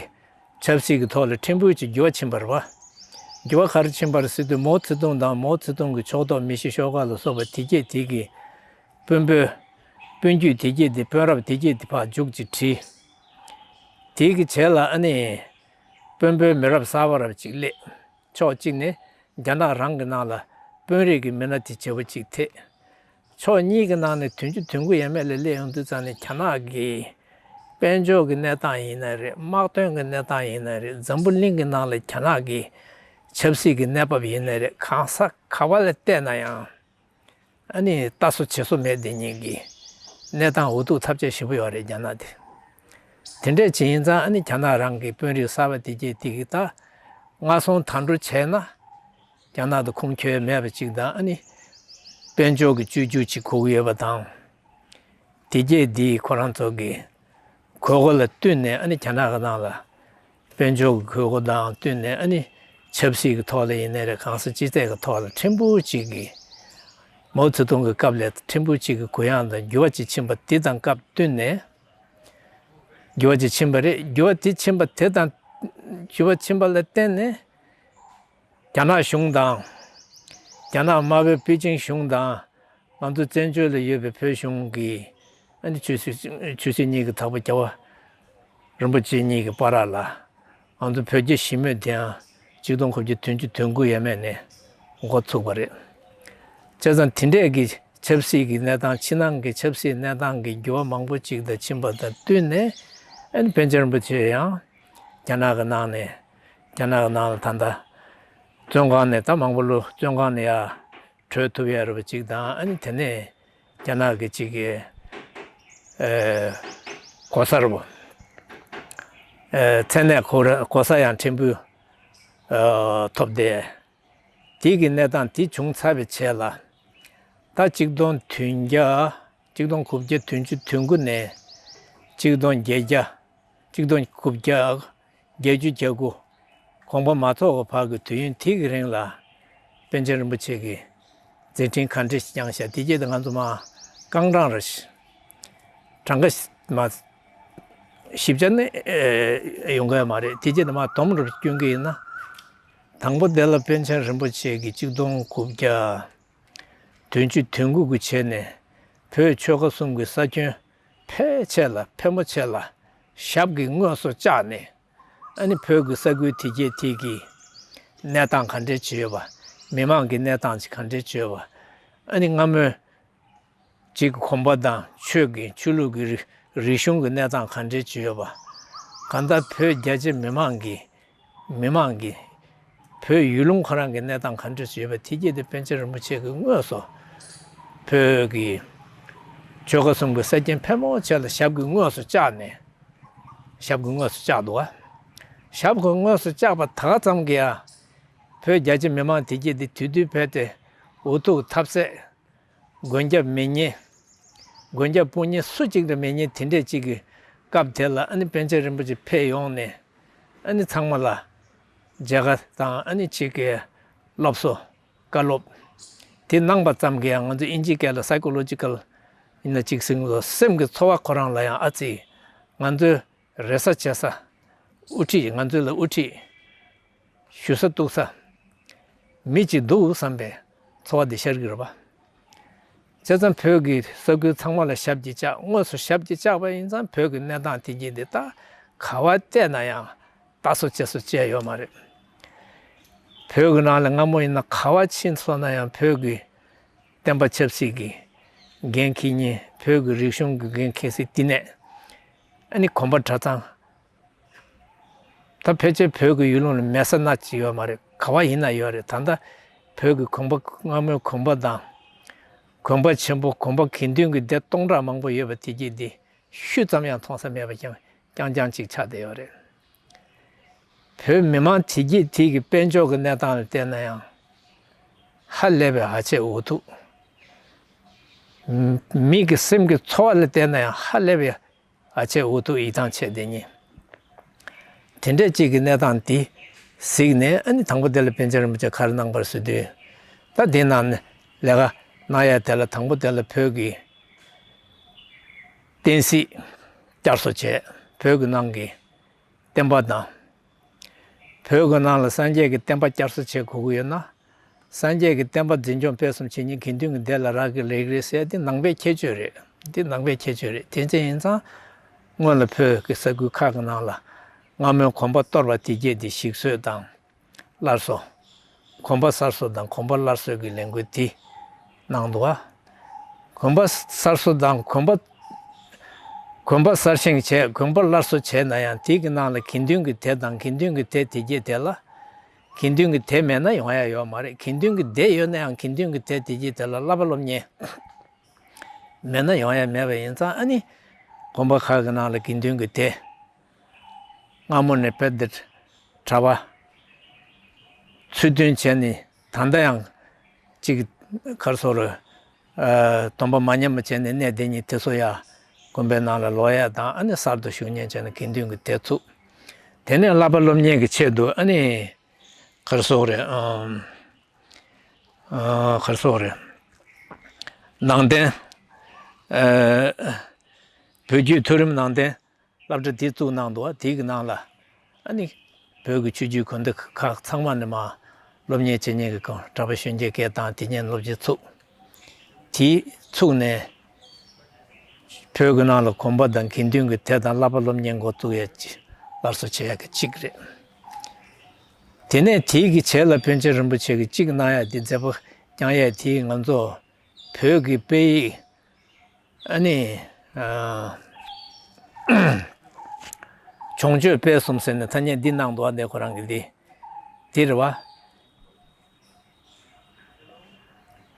ཆབ་སྲིད་ཀྱི་ཐོག་ལ་ཕྲན་བུ་ཅིག་འགྱུར་བ་ཕྱིན་པ་རེད་པ། འགྱུར་བ་ག་རེ་ཕྱིན་པ་རེད་ཟེར་དུས། མའོ་ཙེ་ཏུང་དང་། མའོ་ཙེ་ཏུང་གི་ཕྱོགས་གཏོགས་མི་ཤི་ཤོག་ཁ་ལ་སོགས་པ་དེ་གྱད་དེ་གི་དཔོན་པོའི། དཔོན་རྒྱུད་དེ་གྱད་དེ། དཔོན་རབས་དེ་གྱད་དེ་ཕར་རྒྱུགས་ཅིག་བྲིས། དེ་གི་རྗེས་ལ་ཨ་ནི་དཔོན་པོའི་མི་རབས་གསར་པ་རབས་ཅིག་སླེབས། ཕྱོགས་གཅིག་ནས་རྒྱ་ནག་རང་གི་ནང་ལ་དཔོན་རིགས་ཀྱི་མི་སྣ་དེ་བྱེད་པོ་གཅིག་ཐེག། ཕྱོགས་གཉིས་ཀྱི་ནང་ནས་བདུན་ཅུ་དོན་དགུ་ཡས་མས་ལ་སླེབས་ཡོང་དུས་ཙང་ནས། རྒྱ་ནག་གི་དཔལ་འབྱོར་གྱི་གནས་སྟངས་ཡིན་ན་རེད། དམག་དོན་གྱི་གནས་སྟངས་ཡིན་ན་རེད། འཛམ་བུ་གླིང་གི་ནང་ལ་རྒྱ་ནག་གི་ཆབ་སྲིད་ཀྱི་གནས་བབ་ཡིན་ན་རེད། གང་ས་ག་པ་ལ་བལྟས་ན་ཡང་ཨ་ནི་ལྟ་སོ་བྱེད་སོ་མེད་དེ་ཉིད་ཀྱི་གནས་སྟངས་འུ་ཐུག་ཐབས་ཆག་ཞེ་པོ་ཡོད་རེད། རྒྱ་ནག་དེ། དེ་འདྲས་བྱས་ཡིན་ཙང་ཨ་ནི་རྒྱ་ནག་རང་གི་དཔོན་རིགས་གསར་པ་དེ་གྱད་དེ་གི་ད་སྔ་སོང་ད་འགྲོ་བྱས་ན་རྒྱ་ནག་དང་ཁུངས་འཁྱོལ་མེད་པ་ཅིག་དང་ཨ་ནི་དཔལ་འབྱོར་གྱི་བཅོས་བསྒྱུར་ཅིག་དགོས་ཀྱི་ཡོད་པ་དང་། དེ་གྱད་དེ་ཁོ་རང་ཚོ་གི་དགོས་མཁོ་ལ་བསྟུན་ནས་ཨ་ནི་རྒྱ་ནག་གི་ནང་ལ་དཔལ་འབྱོར་གྱི་དགོས་མཁོ་དང་བསྟུན་ནས་ཨ་ནི་ཆབ་སྲིད་ཀྱི་ཐོག་ལ་ཡིན་ནའི་རེད། གང་ཟག་སྤྱི་ཚོགས་ཀྱི་ཐོག་ལ་ཕྲན་བུ་ཅིག་གི་མའོ་ཙེ་ཏུང་གི་སྐབས་ལས་ཕྲན་བུ་ཅིག་གི་གུ་ཡངས་དང་འགྱུར་བ་ཅིག་ཕྱིན་པ་དེ་དང་སྐབས་བསྟུན་ནས། འགྱུར་བ་ཅིག་ཕྱིན་པ་རེད། འགྱུར་བ་དེ་ཕྱིན་པ་དེ་དང་། འགྱུར་བ་ཕྱིན་པ་ལ་བརྟེན་ནས་རྒྱ་ནག་གཞུང་དང་། རྒྱ་ནག་དམར་པོའི་པེ་ཅིང་གཞུང་དང་། ང་ཚོ་བཙན་བྱོལ་ལ་ཡོད་པའི་བོད་གཞུང་གིས་ཨ་ནི་ཆོས་སྲིད་ཆོས་སྲིད་གཉིས་ཀྱི་དག་པ་རྒྱལ་བ་རིན་པོ་ཆེ་གཉིས་ཀྱི་བར་ལ་ང་ཚོ་བོད་རྒྱ་ཞི་མོལ་དེའང་གཅིག་སྟོང་དགུ་བརྒྱ་བདུན་ཅུ་དོན་དགུ་ཡས་མས་ནས་འགོ་ཚུགས་པ་རེད། བྱས་ཙང་དེ་འདྲས་ཀྱི་ཆབ་སྲིད་ཀྱི་གནས་སྟངས། ཕྱི་ནང་གི་ཆབ་སྲིད་གནས་སྟངས་ཀྱི་འགྱུར་བ་མང་པོ་ཅིག་དང་ཕྱིན་པ་དང་བསྟུན་ནས་ཨ་ནི་པཎ་ཆེན་རིན་པོ་ཆེ་ཡང་རྒྱ་ནག་གི་ནང་ནས། རྒྱ་ནག་གི་ནང་ལ་ད་ལྟ་བཙོན་ཁང་ནས་ད་མང་པོ་ལོ་བཙོན་ཁང་ནས་ཡར་གྲོལ་ཐུབ་ཡ་རེད་པ་ཅིག་དང་། ཨ་ནི་དེ་ནས་རྒྱ་ནག་གི་ཅིག་གི་ཨེ་གོ་ས་རེད་པ། ཨེ་མཚན་གནས་གོ་ར་གོ་ས་ཡང་ཕྲན་བུ་ཨེ་ཐོབ་སྟེ། དེ་གི་གནས་སྟངས་དེ་བྱུང་ཚར་བའི་རྗེས་ལ། ད་གཅིག་སྟོང་བདུན་བརྒྱ། གཅིག་སྟོང་དགུ་བརྒྱ་བདུན་ཅུ་དོན་དགུ་ནས་གཅིག་སྟོང་བརྒྱད་བརྒྱ། གཅིག་སྟོང་དགུ་བརྒྱ་བརྒྱད་ཅུ་གྱ་དགུ། དགོངས་པ་མ་རྫོགས་པ་བར་གྱི་དུས་ཡུན་དེ་གི་རིང་ལ་པཎ་ཆེན་རིན་པོ་ཆེ་གིས་མཛད་འཕྲིན་ག་འདྲས་ཤིག་བསྐྱངས་ཤག་དེ་རྗེས་དུ་ང་ཚོ་མར་རྐང་གྲངས་རེ་ཞིག་གྲངས་ཀ་ཞིག་མར་ཞིབ་ཆ་ནི་ཨེ་ཡོང་གི་ཡོད་མ་རེད། དེ་རྗེས་དུ་མར་སྡོམ་རེ་སྐྱོན་གྱི་ཡིན་ན། དང་པོ་དེ་ལ་པཎ་ཆེན་རིན་པོ་ཆེ་གིས་གཅིག་སྟོང་དགུ་བརྒྱ་བདུན་ཅུ་དོན་དགུ་གི་བྱས་ནས་བོད་ཆོལ་ཁ་གསུམ་གྱི་ས་ཁྱོན་ཕལ་ཆེར་ལ་ཕལ་མོ་ཆེ་ལ་ཞབས་ཀྱིས་དངོས་སུ་བཅགས་ནས། ཨ་ནི་བོད་ཀྱི་ས་ཁུལ་དེ་གྱད་དེ་གི་གནས་སྟངས་ག་འདྲས་ཅིག་ཡོད་པ། མི་མང་གི་གནས་སྟངས་ཅིག་ག་འདྲས་ཅིག་ཡོད་པ། ཨ་ནི་སྔ་མོའི་ཅིག་གོམ་པ་དང་ཆོས་ཀྱི་ཆོས་ལུགས་ཀྱི་རིག་རིག་གཞུང་གི་གནས་སྟངས་ག་འདྲས་ཅིག་ཡོད་པ། གང་ལྟར་བོད་རྒྱ་ཆེ་མི་མང་གི་མི་མང་གི་བོད་ཡུལ་ལུང་ཁོ་རང་གི་གནས་སྟངས་ག་འདྲས་ཅིག་ཡོད་པ་དེ་གྱད་དེ་པཎ་ཆེན་རིན་པོ་ཆེ་གིས་དངོས་སུ་བོད་ཀྱི་ཆོལ་ཁ་གསུམ་གྱི་ས་ཁྱོན་ཕལ་མོ་ཆེ་ལ་ཞབས་ཀྱིས་དངོས་སུ་བཅགས་ནས། ཞབས་ཀྱིས་དངོས་སུ་བཅགས་འདུག་བ། ཞབས་ཀྱིས་དངོས་སུ་བཅགས་པ་ད་ག་ཙམ་གྱིས་ཡང་བོད་རྒྱ་ཆེ་མི་མང་དེ་གྱད་དེ་དུས་དུས་བོད་དེ་འུ་ཐུག་ཐབས་ཟད། མགོན་སྐྱབས་མེད་མཁན། མགོན་སྐྱབས་དཔུང་གཉེན་སུ་གཅིག་ཀྱང་མེད་མཁན་དེ་འདྲས་ཅིག་གི་སྐབས་དེ་ལ་ཨ་ནི་པཎ་ཆེན་རིན་པོ་ཆེ་ཕེབས་ཡོང་ནས། ཨ་ནི་ཚང་མ་ལ་མཇལ་ཁ་དང་ཨ་ནི་ཅིག་གི་སློབ་གསོ་བཀའ་སློབ་དེ་གནང་པ་ཙམ་གྱིས་ཡང་ང་ཚོ་ཨིན་ཇིའི་སྐད་ལ་སའི་ཀོ་ལོ་ཇི་ཀལ་ཡིན་ན་ཅིག་ཟེར་གྱི་འདུག་སེམས་ཀྱི་ཚོར་བ་ཁོ་རང་ལ་ཡང་ཨ་ཙི་ང་ཚོའི་རེ་ས་བྱེད་ས། དབུ་ཁྲིད། ང་ཚོ་ལ་དབུ་ཁྲིད་ཞུ་ས་གཏུག་ས་མི་གཅིག་འདུག་བསམ་པའི་ཚོར་བ་འདི་ཤར་གྱི་རེད་པ། བྱས་ཙང་བོད་ཀྱི་ས་ཁུལ་ཚང་མ་ལ་ཞབས་ཀྱིས་བཅགས། དངོས་སུ་ཞབས་ཀྱིས་བཅགས་པ་ཡིན་ཙང་བོད་ཀྱི་གནས་སྟངས་དེ་གྱད་འདི་ད་ག་པར་བལྟས་ན་ཡང་ལྟ་སོ་བྱེད་སོ་བྱས་ཡོད་མ་རེད། བོད་ཀྱི་ནང་ལ་སྔ་མོ་ཡིན་ན་ག་པར་ཕྱིན་སོང་ན་ཡང་བོད་ཀྱི་བསྟན་པ་ཆབ་སྲིད་ཀྱི་འགན་འཁྱེར་མཁན། བོད་ཀྱི་རིག་གཞུང་གི་འགན་འཁྱེར་སའི་བསྟི་གནས། ཨ་ནི་གོམ་པ་གྲྭ་ཚང་། ད་ཕལ་ཆེར་བོད་ཀྱི་ཡུལ་ལུང་ལ་མེད་ས་སྣ་གཅིག་ཡོད་མ་རེད། ག་པར་ཡིན་ན་ཡོད་རེད། ད་ལྟ་བོད་ཀྱི་དགོན་པ། སྔ་མོའི་དགོན་པ་དང་། དགོན་པ་ཆེན་པོ། དགོན་པ་དགེ་འདུན་གྱི་སྡེ་སྟོང་ཕྲག་མང་པོ་ཡོད་པ་དེ་གྱད་འདི་ཤུལ་ཙམ་ཡང་མཐོང་ས་མེད་པ་རྐྱང་རྐྱང་རྐྱང་ཅིག་ཆགས་བསྡད་ཡོད་རེད། བོད་མི་མང་དེ་གྱད་དེ་གི་དཔལ་འབྱོར་གྱི་གནས་སྟངས་ལ་བལྟས་ན་ཡང་ཧ་ལས་པའི་ཨ་ཆད་འུ་ཐུག་མི་གི་སེམས་ཀྱི་ཚོར་བ་ལ་བལྟས་ན་ཡང་ཧ་ལས་པའི་ཨ་ཆད་འུ་ཐུག་ཡིད་ཐང་ཆད་བསྡད་མཁན། དེ་འདྲས་ཅིག་གི་གནས་སྟངས་འདི་གཟིགས་ནས། ཨ་ནི་དང་པོ་དེ་ལ་པཎ་ཆེན་རིན་པོ་ཆེ་ག་རེ་གནང་པ་རེད་ཟེར་དུས། ད་འདི་ནང་ནས་ལས་ཀ་གནང་ཡ་དེ་ལ་དང་པོ་དེ་ལ་བོད་ཀྱི་བསྟན་སྲིད་བསྐྱར་གསོ་བྱས། བོད་ཀྱི་ནང་གི་བསྟན་པ་དང་། བོད་ཀྱི་ནང་ལ་སངས་རྒྱས་ཀྱི་བསྟན་པ་བསྐྱར་གསོ་བྱེད་དགོས་ཀྱི་ཡོད་ན། སངས་རྒྱས་ཀྱི་བསྟན་པ་འཛིན་སྐྱོང་སྤེལ་གསུམ་བྱེད་མཁན་དགེ་འདུན་གྱི་སྡེ་ལ་རག་གི་ལས་ཀ་རེད་ཟེར་ཡ་འདི་ནང་པའི་ཁྱད་ཆོས་རེད། འདི་ནང་པའི་ཁྱད་ཆོས་རེད། དེ་འདྲ་ཡིན་ཙང་སྔོན་ལ་བོད་ཀྱི་ས་ཁུལ་ཁག་གི་ནང་ལ་སྔ་མོའི་དགོན་པ་གཏོར་བ་དེ་གྱད་འདི་ཞིག་གསོ་དང་སླར་གསོ། དགོན་པ་གསར་གསོ་དང་དགོན་པ་སླར་གསོ་གི་ལས་འགུལ་འདི་གནང་འདུག་བ། དགོན་པ་གསར་གསོ་དང་དགོན་པ། དགོན་པ་གསར་བཞེངས་བྱས། དགོན་པ་སླར་གསོ་བྱས་ན་ཡང་དེ་གི་ནང་ལ་དགེ་འདུན་གྱི་སྡེ་དང་། དགེ་འདུན་གྱི་སྡེ་དེ་གྱད་དེ་ལ། དགེ་འདུན་གྱི་སྡེ་མེད་ན་ཡོང་ཡ་ཡོད་མ་རེད། དགེ་འདུན་གྱི་སྡེ་ཡོད་ན་ཡང་དགེ་འདུན་གྱི་སྡེ་དེ་གྱད་དེ་ལ་བསླབ་པ་སློབ་གཉེར་མེད་ན་ཡོང་ཡ་མེད་པ་ཡིན་ཙང་། ཨ་ནི་དགོན་པ་ཁག་གི་ནང་ལ་དགེ་འདུན་གྱི་སྡེ་ སྔ་མོ་ནས་དཔེ་འདིར་གྲྭ་པ་ཚུལ་མཐུན་བྱས་ནས། ད་ལྟ་ཡང་ཅིག་གར་སོགས་རུ་སྡོམ་པ་མ་ཉམས་པ་བྱས་ནས་གནས་དེ་ཉིད་དེ་སོ་ཡ་དགོན་པའི་ནང་ལ་ལོག་ཡ་དང་། ཨ་ནི་གསར་དུ་ཞུགས་མཁན་བྱས་ནས་དགེ་འདུན་གྱི་སྡེ་བཙུགས། དེ་ནས་བསླབ་པ་སློབ་གཉེར་གྱི་ཆེད་དུ། ཨ་ནི་གར་སོགས་རེད། ཨམ། ཨ། གར་སོགས་རེད། ནང་རྟེན། ཨ། བོད་བརྒྱུད་མཐོ་རིམ་ནང་རྟེན་སློབ་གྲྭ་དེ་བཙུགས་གནང་འདུག། དེ་གི་ནང་ལ་ཨ་ནི་བོད་ཀྱི་ཆོས་བརྒྱུད་དགོན་སྡེ་ཁག་ཚང་མ་ནས་མར་སློབ་གཉེར་བྱེད་མཁན་གྱི་གྲྭ་པ་གཞོན་སྐྱེས་སྐད་བཏང་། དེ་ཉིད་སློབ་གྲྭ་ཚུགས། དེ་ཚུགས་ནས་བོད་ཀྱི་ནང་ལ་དགོན་པ་དང་དགེ་འདུན་གྱི་སྡེ་དང་བསླབ་པ་སློབ་གཉེར་འགོ་བཙུགས་ཡ་ཅིག་སླར་གསོ་བྱེད་ཡ་གི་གཅིག་རེད། དེ་ནས་དེའི་གི་རྗེས་ལ་པཎ་ཆེན་རིན་པོ་ཆེ་གིས་གཅིག་གནང་ཡ་དེ། མཛད་པ་བསྐྱངས་ཡ་དེ། ང་ཚོ་བོད་ཀྱི་དཔེ་ཡིག་ཨ་ནི། ཨ། བྱུང་བཅོས་སྤེལ་གསུམ་ཟེར་ནས་ཐ་སྙད་འདི་གནང་འདུག་པ། འདི་ཁོ་རང་གི་འདི། འདི་རེད་པ།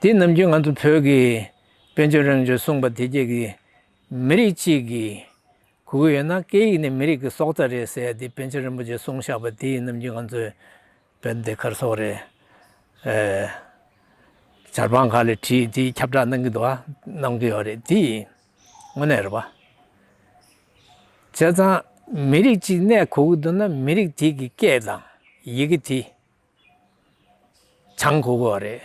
འདི་ནམ་རྒྱུན་ང་ཚོ་བོད་ཀྱི་པཎ་ཆེན་རིན་པོ་ཆེས་གསུངས་པ་དེ་གྱད་ཀྱི་མི་རིགས་གཅིག་གིས་གོ་གི་ཡོད་ན་སྐད་ཡིག་ནི་མི་རིགས་ཀྱི་སྲོག་རྩ་རེད་ཟེར་ཡ་དེ་པཎ་ཆེན་རིན་པོ་ཆེས་གསུངས་བཞག་པ་དེ་ནམ་རྒྱུན་ང་ཚོས་བོད་འདི་གར་སོགས་རེད། ཨེ། ཇ་རིན་པོ་ཆེ་ལ་བྲིས་དེ་ཁྱབ་བསྒྲགས་གནང་གི་འདུག་པ། གནང་གི་ཡོད་རེད། དེ་དངོས་གནས་རེད་པ། བྱས་ཙང་མི་རིགས་གཅིག་གནས་དགོས་ཀྱི་འདུག་ན་མི་རིགས་དེ་གི་སྐད་དང་ཡི་གེ་དེ་སྦྱང་དགོས་ཀྱི་ཡོད་རེད།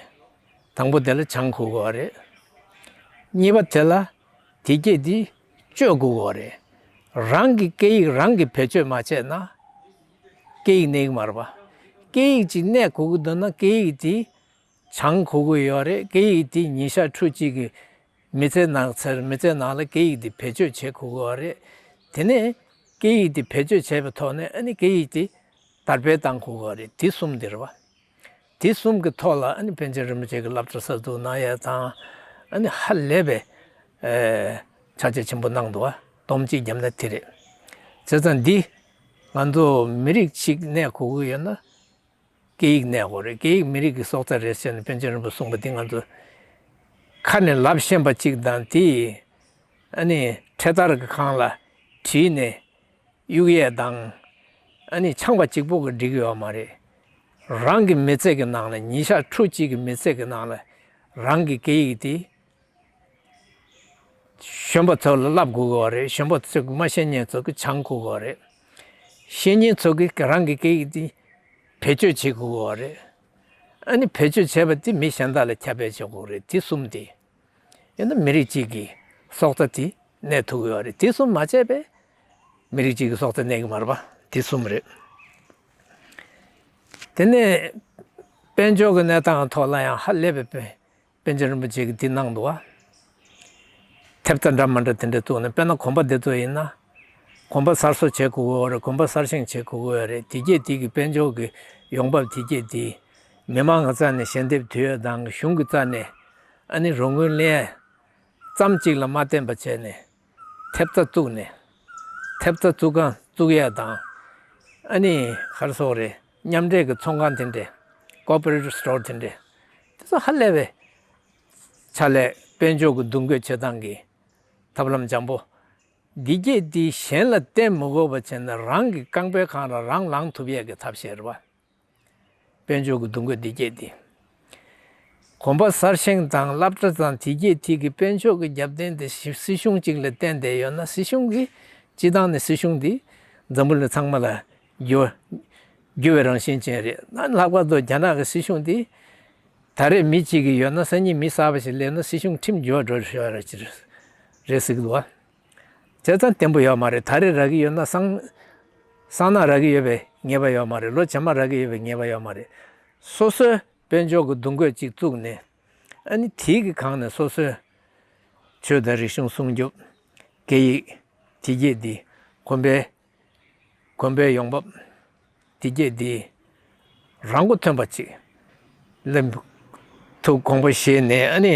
དང་པོ་དེ་ལ་སྦྱང་དགོས་ཀྱི་ཡོད་རེད། གཉིས་པ་དེ་ལ་དེ་སྐད་དེ་སྤྱོད་དགོས་ཀྱི་ཡོད་རེད། རང་གི་སྐད་ཡིག་རང་གིས་བེད་སྤྱོད་མ་བྱས་ན་སྐད་ཡིག་གནས་ཀྱི་མ་རེད་པ། སྐད་ཡིག་ཅིག་གནས་དགོས་ཀྱི་འདུག་ན་སྐད་ཡིག་དེ་སྦྱང་དགོས་ཀྱི་ཡོད་རེད། སྐད་ཡིག་དེ་ཉིན་ཞག་ཕྲུགས་གཅིག་གི་མི་ཚེ་ནང་ཚར། མི་ཚེ་ནང་ལ་སྐད་ཡིག་དེ་བེད་སྤྱོད་བྱེད་དགོས་ཀྱི་ཡོད་རེད། དེ་ནས་སྐད་ཡིག་དེ་བེད་སྤྱོད་བྱས་པའི་ཐོག་ནས་ཨ་ནི་སྐད་ཡིག་དེ་དར་སྤེལ་བཏང་དགོས་ཀྱི་ཡོད་རེད། དེ་གསུམ་དེ་རེད་པ། དེ་གསུམ་གྱི་ཐོག་ལ་ཨ་ནི་པཎ་ཆེན་རིན་པོ་ཆེ་གིས་སློབ་གྲྭ་གསར་འཛུགས་གནང་ཡ་དང་། ཨ་ནི་ཧ་ལས་པའི་ཨེ་ཕྱག་རྗེས་ཆེན་པོ་གནང་འདུག་པ། སྡོམ་གཅིག་བརྒྱབ་ན་དེ་རེད། བྱས་ཙང་འདི་ང་ཚོ་མི་རིགས་གཅིག་གནས་དགོས་ཀྱི་ཡོད་ན་སྐད་ཡིག་གནས་དགོས་རེད། སྐད་ཡིག་མི་རིགས་ཀྱི་སྲོག་རྩ་རེད་ཟེར་ནས་པཎ་ཆེན་རིན་པོ་གསུངས་པ་འདི་ང་ཚོ་ཁ་ནས་ལབ་ཤེས་པ་གཅིག་དང་། དེ་ཨ་ནི་འཕྲེད་དར་གྱི་སྒང་ལ་བྲིས་ནས་གཡུག་ཡས་དང་། ཨ་ནི་འཆང་བ་གཅིག་པོ་གིས་འགྲིག་གི་ཡོད་མ་རེད། རང་གི་མི་ཚེ་གི་ནང་ལ། ཉིན་ཞག་ཕྲུགས་གཅིག་གི་མི་ཚེ་གི་ནང་ལ་རང་གི་སྐད་ཡིག་དེ་གཞོན་པ་ཚོ་ལ་བསླབ་དགོས་ཀྱི་ཡོད་རེད། གཞོན་པ་ཚོ་གིས་མ་ཤེས་མཁན་ཚོ་གིས་སྦྱང་དགོས་ཀྱི་ཡོད་རེད། ཤེས་མཁན་ཚོ་གིས་རང་གི་སྐད་ཡིག་དེ་བེད་སྤྱོད་བྱེད་དགོས་ཀྱི་ཡོད་རེད། ཨ་ནི་བེད་སྤྱོད་བྱས་པ་དེ་མི་གཞན་དག་ལ་ཁྱབ་སྤེལ་བྱེད་དགོས་རེད། དེ་གསུམ་དེ་ཡིན་ན་མི་རིགས་གཅིག་གི་སྲོག་རྩ་དེ་གནས་ཐུབ་ཀྱི་ཡོད་རེད། དེ་གསུམ་མ་བྱས་པས་མི་རིགས་གཅིག་གི་སྲོག་རྩ་གནས་ཀྱི་མ་རེད་པ། དེ་གསུམ་རེད། དེ་ནས་དཔལ་འབྱོར་གྱི་གནས་སྟངས་ཐོག་ལ་ཡང་ཧ་ལས་པའི་དཔེ། པཎ་ཆེན་རིན་པོ་ཆེ་གིས་འདི་གནང་འདུག་པ། ཐེབས་རྩ་འདྲ་མི་འདྲ་དེ་འདྲ་བཙུགས་ནས། དཔེར་ན་དགོན་པ་འདི་ཚོ་ཡིན་ན་དགོན་པ་གསར་བཟོ་བྱེད་དགོས་ཀྱི་ཡོད་རེད། དགོན་པ་གསར་བཞེངས་བྱེད་དགོས་ཀྱི་ཡོད་རེད། དེ་སྐད་དེ་གི་དཔལ་འབྱོར་གྱི་ཡོང་འབབ་དེ་སྐད་དེ་མི་མང་གི་རྩ་ནས་ཞལ་འདེབས་བསྡུ་ཡ་དང་། གཞུང་གི་རྩ་ནས་ཨ་ནི་རོགས་དངུལ་ལེན་ཡ་ཙམ་གཅིག་ལ་མ་བརྟེན་པ་བྱས་ནས། ཐེབས་རྩ་བཙུགས་ནས། ཐེབས་རྩ་བཙུགས་ཁང་བཙུགས་ཡས་དང་། ཨ་ནི་ག་རེ་ཟེར་དགོས་རེད། མཉམ་འབྲེལ་གྱི་ཚོང་ཁང་དེ་འདྲས། ཀོ་ཨོ་པ་རེ་ཊིབ་སི་ཊོར་དེ་འདྲས། དེ་ཚོ་ཧ་ལས་པའི་ཆ་ལས་དཔལ་འབྱོར་གྱི་འདུ་འགོད་བྱེད་སྟངས་ཀྱི་ཐབས་ལམ་འཇམ་པོ། འདི་སྐད་དེ་གཞན་ལ་བརྟེན་མི་དགོས་པ་བྱས་ན་རང་གི་རྐང་པའི་སྒང་ལ་རང་ལངས་ཐུབ་ཡས་ཀྱི་ཐབས་ཤེས་རེད་པ། དཔལ་འབྱོར་གྱི་འདུ་འགོད་འདི་སྐད་དེ། དགོན་པ་གསར་བཞེངས་དང་སློབ་གྲྭ་དང་དེ་སྐད་དེ་གི་དཔལ་འབྱོར་གྱི་རྒྱབ་རྟེན་དེ་སྲིད་གཞུང་གཅིག་ལ་བརྟེན་བསྡད་ཡོད་ན། སྲིད་གཞུང་གིས་སྤྱིར་བཏང་ནས་སྲིད་གཞུང་འདི་འཛམ་བུ་གླིང་ཚང་མ་ལ་འགྱུར་འགྱུར་བའི་རང་བཞིན་ཅན་རེད། ན་ལྷག་པར་དུ་རྒྱ་ནག་གི་སྲིད་གཞུང་འདི་ད་རེས་མི་གཅིག་གི་ཡོད་ན་སང་ཉིན་མི་གསར་པ་ཞིག་སླེབས་ན་སྲིད་གཞུང་ཁྲིམས་འགྱུར་བ་འགྲོ་ཤོར་ཡ་ཅིག་རེད་ཟེར་གི་འདུག་བ། བྱས་ཙང་བརྟན་པོ་ཡོད་མ་རེད། ད་རེས་རག་གི་ཡོད་ན་སང་སང་ན་རག་གི་ཡོད་པའི་ངེས་པ་ཡོད་མ་རེད། ལོ་རྗེས་མ་རག་གི་ཡོད་པའི་ངེས་པ་ཡོད་མ་རེད། སོ་སོའི་དཔལ་འབྱོར་གྱི་འདུ་འགོད་ཅིག་བཙུགས་ནས། ཨ་ནི་དེའི་གི་སྒང་ནས་སོ་སོའི་ཆོས་དང་རིག་གཞུང་སྲུང་སྐྱོབ། སྐད་ཡིག་དེ་སྐད་འདི། དགོན་པའི་དགོན་པའི་ཡོང་འབབ་དེ་སྐད་འདི་རང་མགོ་ཐོན་པ་ཅིག་ལེན་ཐུབ་དགོངས་པ་བཞེས་ནས། ཨ་ནི་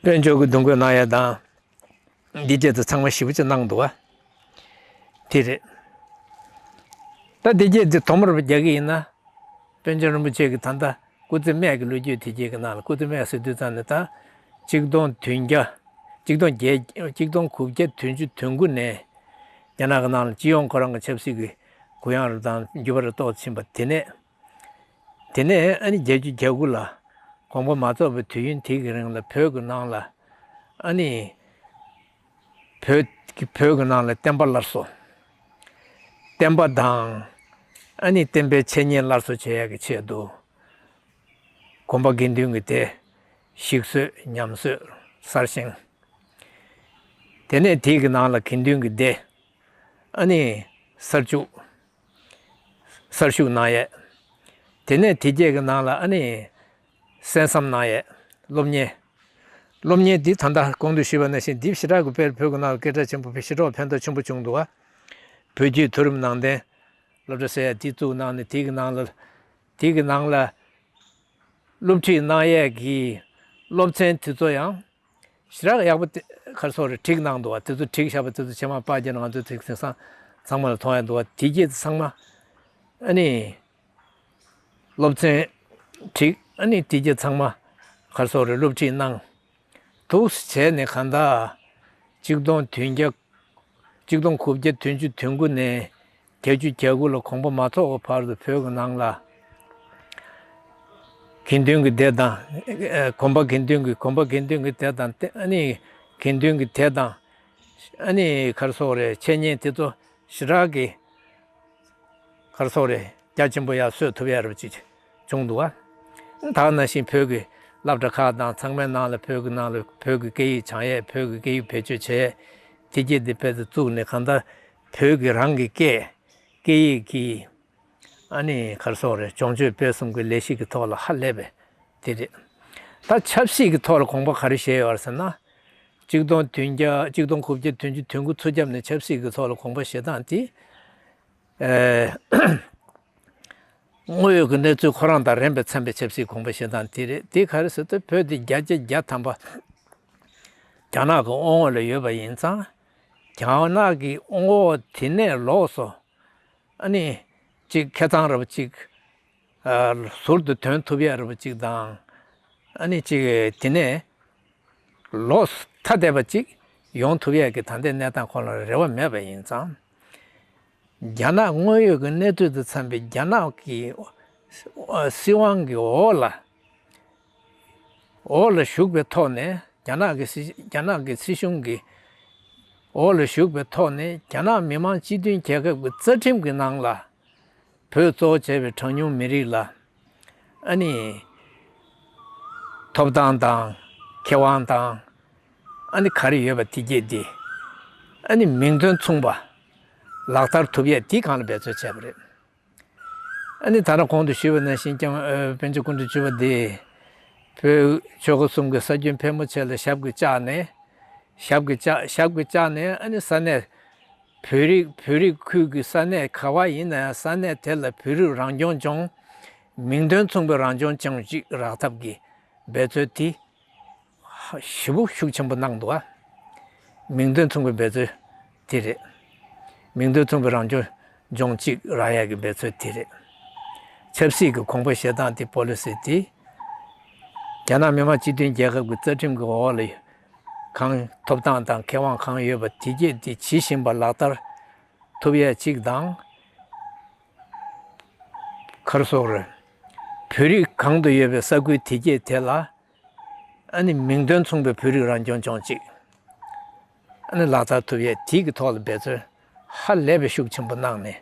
དཔལ་འབྱོར་གྱི་འདུ་འགོད་གནང་ཡ་དང་། འདི་སྐད་དུ་ཚང་མ་ཞེ་པོ་ཅིག་གནང་འདུག་བ། དེ་རེད། ད་འདི་སྐད་དུ་དོགས་པ་རྒྱག་གི་ཡིན་ན། པཎ་ཆེན་རིན་པོ་ཆེ་གིས་ད་ལྟ་སྐུ་ཚེ་སྨད་ཀྱི་ལོ་རྒྱུས་དེ་སྐད་ཀྱི་ནང་ལ། སྐུ་ཚེ་སྨད་ཟེར་དུས་ཙམ་ནས་ད་ཆིག་སྟོང་བདུན་བརྒྱ། ཆིག་སྟོང་བརྒྱད། ཆིག་སྟོང་དགུ་བརྒྱ་བདུན་ཅུ་དོན་དགུ་ནས་ རྒྱ་ནག་གི་ནང་ལ་སྤྱི་ཡོངས་ཁོ་རང་གི་ཆབ་སྲིད་ཀྱི་གུ་ཡངས་རུ་དང་འགྱུར་བ་རུ་གཏོང་ཕྱིན་པ་དེ་ནས། དེ་ནས་ཨ་ནི་བརྒྱད་ཅུ་གྱ་དགུ་ལ་དགོངས་པ་མ་རྫོགས་པའི་དུས་ཡུན་དེ་གི་རིང་ལ་བོད་ཀྱི་ནང་ལ་ཨ་ནི་བོད་ཀྱི་བོད་ཀྱི་ནང་ལ་བསྟན་པ་སླར་གསོ། བསྟན་པ་དང་ཨ་ནི་བསྟན་པའི་འཆད་ཉན་སླར་གསོ་བྱེད་ཡག་གི་ཆེད་དུ། དགོན་པ་དགེ་འདུན་གྱི་སྡེ་ཞིག་བཟོས། ཉམས་གསོས་གསར་བཞེངས། དེ་ནས་དེ་གི་ནང་ལ་དགེ་འདུན་གྱི་སྡེ་ཨ་ནི་གསར་བཅུག་གསར་ཞུགས་གནང་ཡས། དེ་ནས་དེ་རྗེས་ཀྱི་ནང་ལ་ཨ་ནི་གསན་བསམ་གནང་ཡས། སློབ་གཉེར། སློབ་གཉེར་འདི་ད་ལྟ་གོང་དུ་ཞུས་པ་ནང་བཞིན་འདི་ཞེ་དྲག་གི་དཔེར་བོད་ཀྱི་ནང་ལ་སྐད་གྲགས་ཆེན་པོ་ཞེ་དྲག་ཕན་ཐོགས་ཆེན་པོ་བྱུང་འདུག་བ། བོད་བརྒྱུད་མཐོ་རིམ་ནང་བསྟན་སློབ་གྲྭ་ཟེར་ཡ་འདི་བཙུགས་གནང་ནས་དེ་གི་ནང་ལ་དེ་གི་ནང་ལ་སློབ་ཁྲིད་གནང་ཡས་ཀྱི་སློབ་ཚན་དེ་ཚོ་ཡང་ཞེ་དྲག་ཡག་པོ་དེ་ག་རེ་ཟེར་རེད། བསྒྲིགས་གནང་འདུག་བ། དེ་ཚོ་བསྒྲིགས་བཞག་པ་དེ་ཚོ་ཕྱི་མ་པར་རྒྱག་ན་ང་ཚོ་དེ་དེང་སང་ཚང་མ་ལ་མཐོང་ཡ་འདུག་བ། དེ་རྗེས་ཚང་མ་ཨ་ནི་སློབ་ཚན་བསྒྲིགས། ཨ་ནི་དེ་རྗེས་ཚང་མ་ག་རེ་ཟེར་རེད། སློབ་ཁྲིད་གནང་འདུག་བྱས་ནས་གང་ལྟར་གཅིག་སྟོང་བདུན་བརྒྱ། གཅིག་སྟོང་དགུ་བརྒྱ་བདུན་ཅུ་དོན་དགུ་ནས་བརྒྱད་ཅུ་གྱ་དགུ་ལ་དགོངས་པ་མ་རྫོགས་པ་བར་དུ་བོད་ཀྱི་ནང་ལ་དགེ་འདུན་གྱི་སྡེ་དང་། ཨ། དགོན་པ་དགེ་འདུན་གྱི། དགོན་པ་དགེ་འདུན་གྱི་སྡེ་དང་། ཨ་ནི་དགེ་འདུན་གྱི་སྡེ་དང་། ཨ་ནི་ག་རེ་ཟེར་རེད། འཆད་ཉན་དེ་ཚོ་ཞེ་དྲག་གི་ག་རེ་ཟེར་རེད། རྒྱ་ཆེན་པོ་ཡར་གསོས་ཐུབ་ཡ་རབ་ཅིག་བྱུང་འདུག་བ། ད་ནང་བཞིན་བོད་ཀྱི་སློབ་གྲྭ་ཁག་དང་ཚང་མའི་ནང་ལ་བོད་ཀྱི་ནང་ལ་བོད་ཀྱི་སྐད་ཡིག་སྦྱང་ཡས། བོད་ཀྱི་སྐད་ཡིག་བེད་སྤྱོད་བྱས། དེ་རྗེས་འདི་དཔེ་དེ་བཙུགས་ནས་གང་ལྟར་བོད་ཀྱི་རང་གི་སྐད། སྐད་ཡིག་གི་ཨ་ནི་ག་རེ་ཟེར་རེད། སྦྱོང་སྤྱོད་སྤེལ་གསུམ་གྱི་ལས་གཞི་གི་ཐོག་ལ་ཧ་ལས་པའི་དེ་རེད། ད་ཆབ་སྲིད་ཀྱི་ཐོག་ལ་དགོངས་པ་ག་རེ་བཞེས་ཡོད་རེད་ཟེར་ན། གཅིག་སྟོང་བདུན་བརྒྱ། གཅིག་སྟོང་དགུ་བརྒྱ་བདུན་ཅུ་དོན་དགུ་ཚུར་བརྒྱབ་ནས་ཆབ་སྲིད་ཀྱི་ཐོག་ལ་དགོངས་པ་བཞེས་སྟངས་དེ། ཨེ། དངོས་ཡོད་ཀྱི་གནས་ཚུལ་ཁོ་རང་དང་རན་པའི་འཚམས་པའི་ཆབ་སྲིད་དགོངས་པ་བཞེས་སྟངས་དེ་རེད། དེ་ག་རེ་ཟེར་ཏེ། བོད་དེ་བརྒྱ་ཆ་བརྒྱ་ཐམ་པ་རྒྱ་ནག་གི་དབང་འོག་ལ་ཡོད་པ་ཡིན་ཙང་། རྒྱ་ནག་གི་དབང་འོག་དེ་ནས་ལོགས་སུ་ཨ་ནི་ཅིག་ཁེ་གཙང་རབ་ཅིག་ཨ། ཟུར་དུ་ཐོན་ཐུབ་ཡ་རབ་ཅིག་དང་། ཨ་ནི་ཅིག་དེ་ནས་ལོགས་ཐ་དད་པ་ཅིག་ཡོང་ཐུབ་ཡས་ཀྱི་ད་ལྟའི་གནས་སྟངས་ཁོ་ན་ལ་རེ་བ་མེད་པ་ཡིན་ཙང་། རྒྱ་ནག་དངོས་ཡོད་ཀྱི་གནས་ཚུལ་དང་འཚམས་པའི་རྒྱ་ནག་གི་སྲིད་དབང་གི་འོག་ལ། འོག་ལ་བཞུགས་པའི་ཐོག་ནས། རྒྱ་ནག་གི་སྲིད། རྒྱ་ནག་གི་སྲིད་གཞུང་གི་འོག་ལ་བཞུགས་པའི་ཐོག་ནས། རྒྱ་ནག་མི་དམངས་སྤྱི་མཐུན་རྒྱལ་ཁབ་ཀྱི་རྩ་ཁྲིམས་ཀྱི་ནང་ལ། བོད་གཙོ་བོ་བྱས་པའི་གྲངས་ཉུང་མི་རིགས་ལ་ཨ་ནི་ཐོབ་ཐང་དང་ཁེ་དབང་དང་། ཨ་ནི་ག་རེ་ཡོད་པ་དེ་གྱད་དེ་ཨ་ནི་མིང་དོན་མཚུངས་པ་ལག་བསྟར་ཐུབ་ཡས་དེ་སྒང་ལ་འབད་རྩོལ་བྱས་པ་རེད། ཨ་ནི་ད་ནི་གོང་དུ་ཞུས་པ་ནང་བཞིན་ཀྱང་། ཨ། པཎ་ཆེན་སྐུ་ཕྲེང་བཅུ་པ་འདི་བོད་ཆོལ་ཁ་གསུམ་གྱི་ས་རྒྱུན་ཕལ་མོ་ཆེ་ལ་ཞབས་ཀྱིས་བཅགས་ནས། ཞབས་ཀྱིས་བཅགས། ཞབས་ཀྱིས་བཅགས་ནས། ཨ་ནི་ས་གནས་བོད་རིགས། བོད་རིགས་ཁུལ་གྱི་ས་གནས་ག་བ་ཡིན་ན་ཡང་ས་གནས་དེ་ལ་བོད་རིགས་རང་སྐྱོང་ལྗོངས། མིང་དོན་མཚུངས་པའི་རང་སྐྱོང་ལྗོངས་ཅིག་རག་ཐབས་ཀྱི་འབད་རྩོལ་དེ་ཞེ་པོ་ཤུགས་ཆེན་པོ་གནང་འདུག་ཨ། མིང་དོན་མཚུངས་པའི་འབད་རྩོལ་དེ་རེད། མིང་དོན་མཚུངས་པའི་རང་སྐྱོང་ལྗོངས་གཅིག་རག་ཡག་གི་འབད་རྩོལ་དེ་རེད། ཆབ་སྲིད་ཀྱི་དགོངས་པ་བཞེས་སྟངས་དེ། པོ་ལི་སི་དེ་རྒྱ་ནག་མི་དམངས་སྤྱི་མཐུན་རྒྱལ་ཁབ་ཀྱི་རྩ་ཁྲིམས་ཀྱི་འོག་ལ་གང་ཐོབ་ཐང་དང་ཁེ་དབང་གང་ཡོད་པ་དེ་གྱད་དེ་ཇི་བཞིན་པ་ལག་བསྟར་ཐུབ་ཡས་གཅིག་དང་། ག་རེ་ཟེར་རེད། བོད་རིགས་གང་དུ་ཡོད་པའི་ས་ཁུལ་དེ་གྱད་དེ་ལ་ཨ་ནི་མིང་དོན་མཚུངས་པའི་བོད་རིགས་རང་སྐྱོང་ལྗོངས་གཅིག་ཨ་ནི་ལག་བསྟར་ཐུབ་ཡས་དེ་གི་ཐོག་ལ་འབད་རྩོལ་ཧ་ལས་པའི་ཤུགས་ཆེན་པོ་གནང་ནས།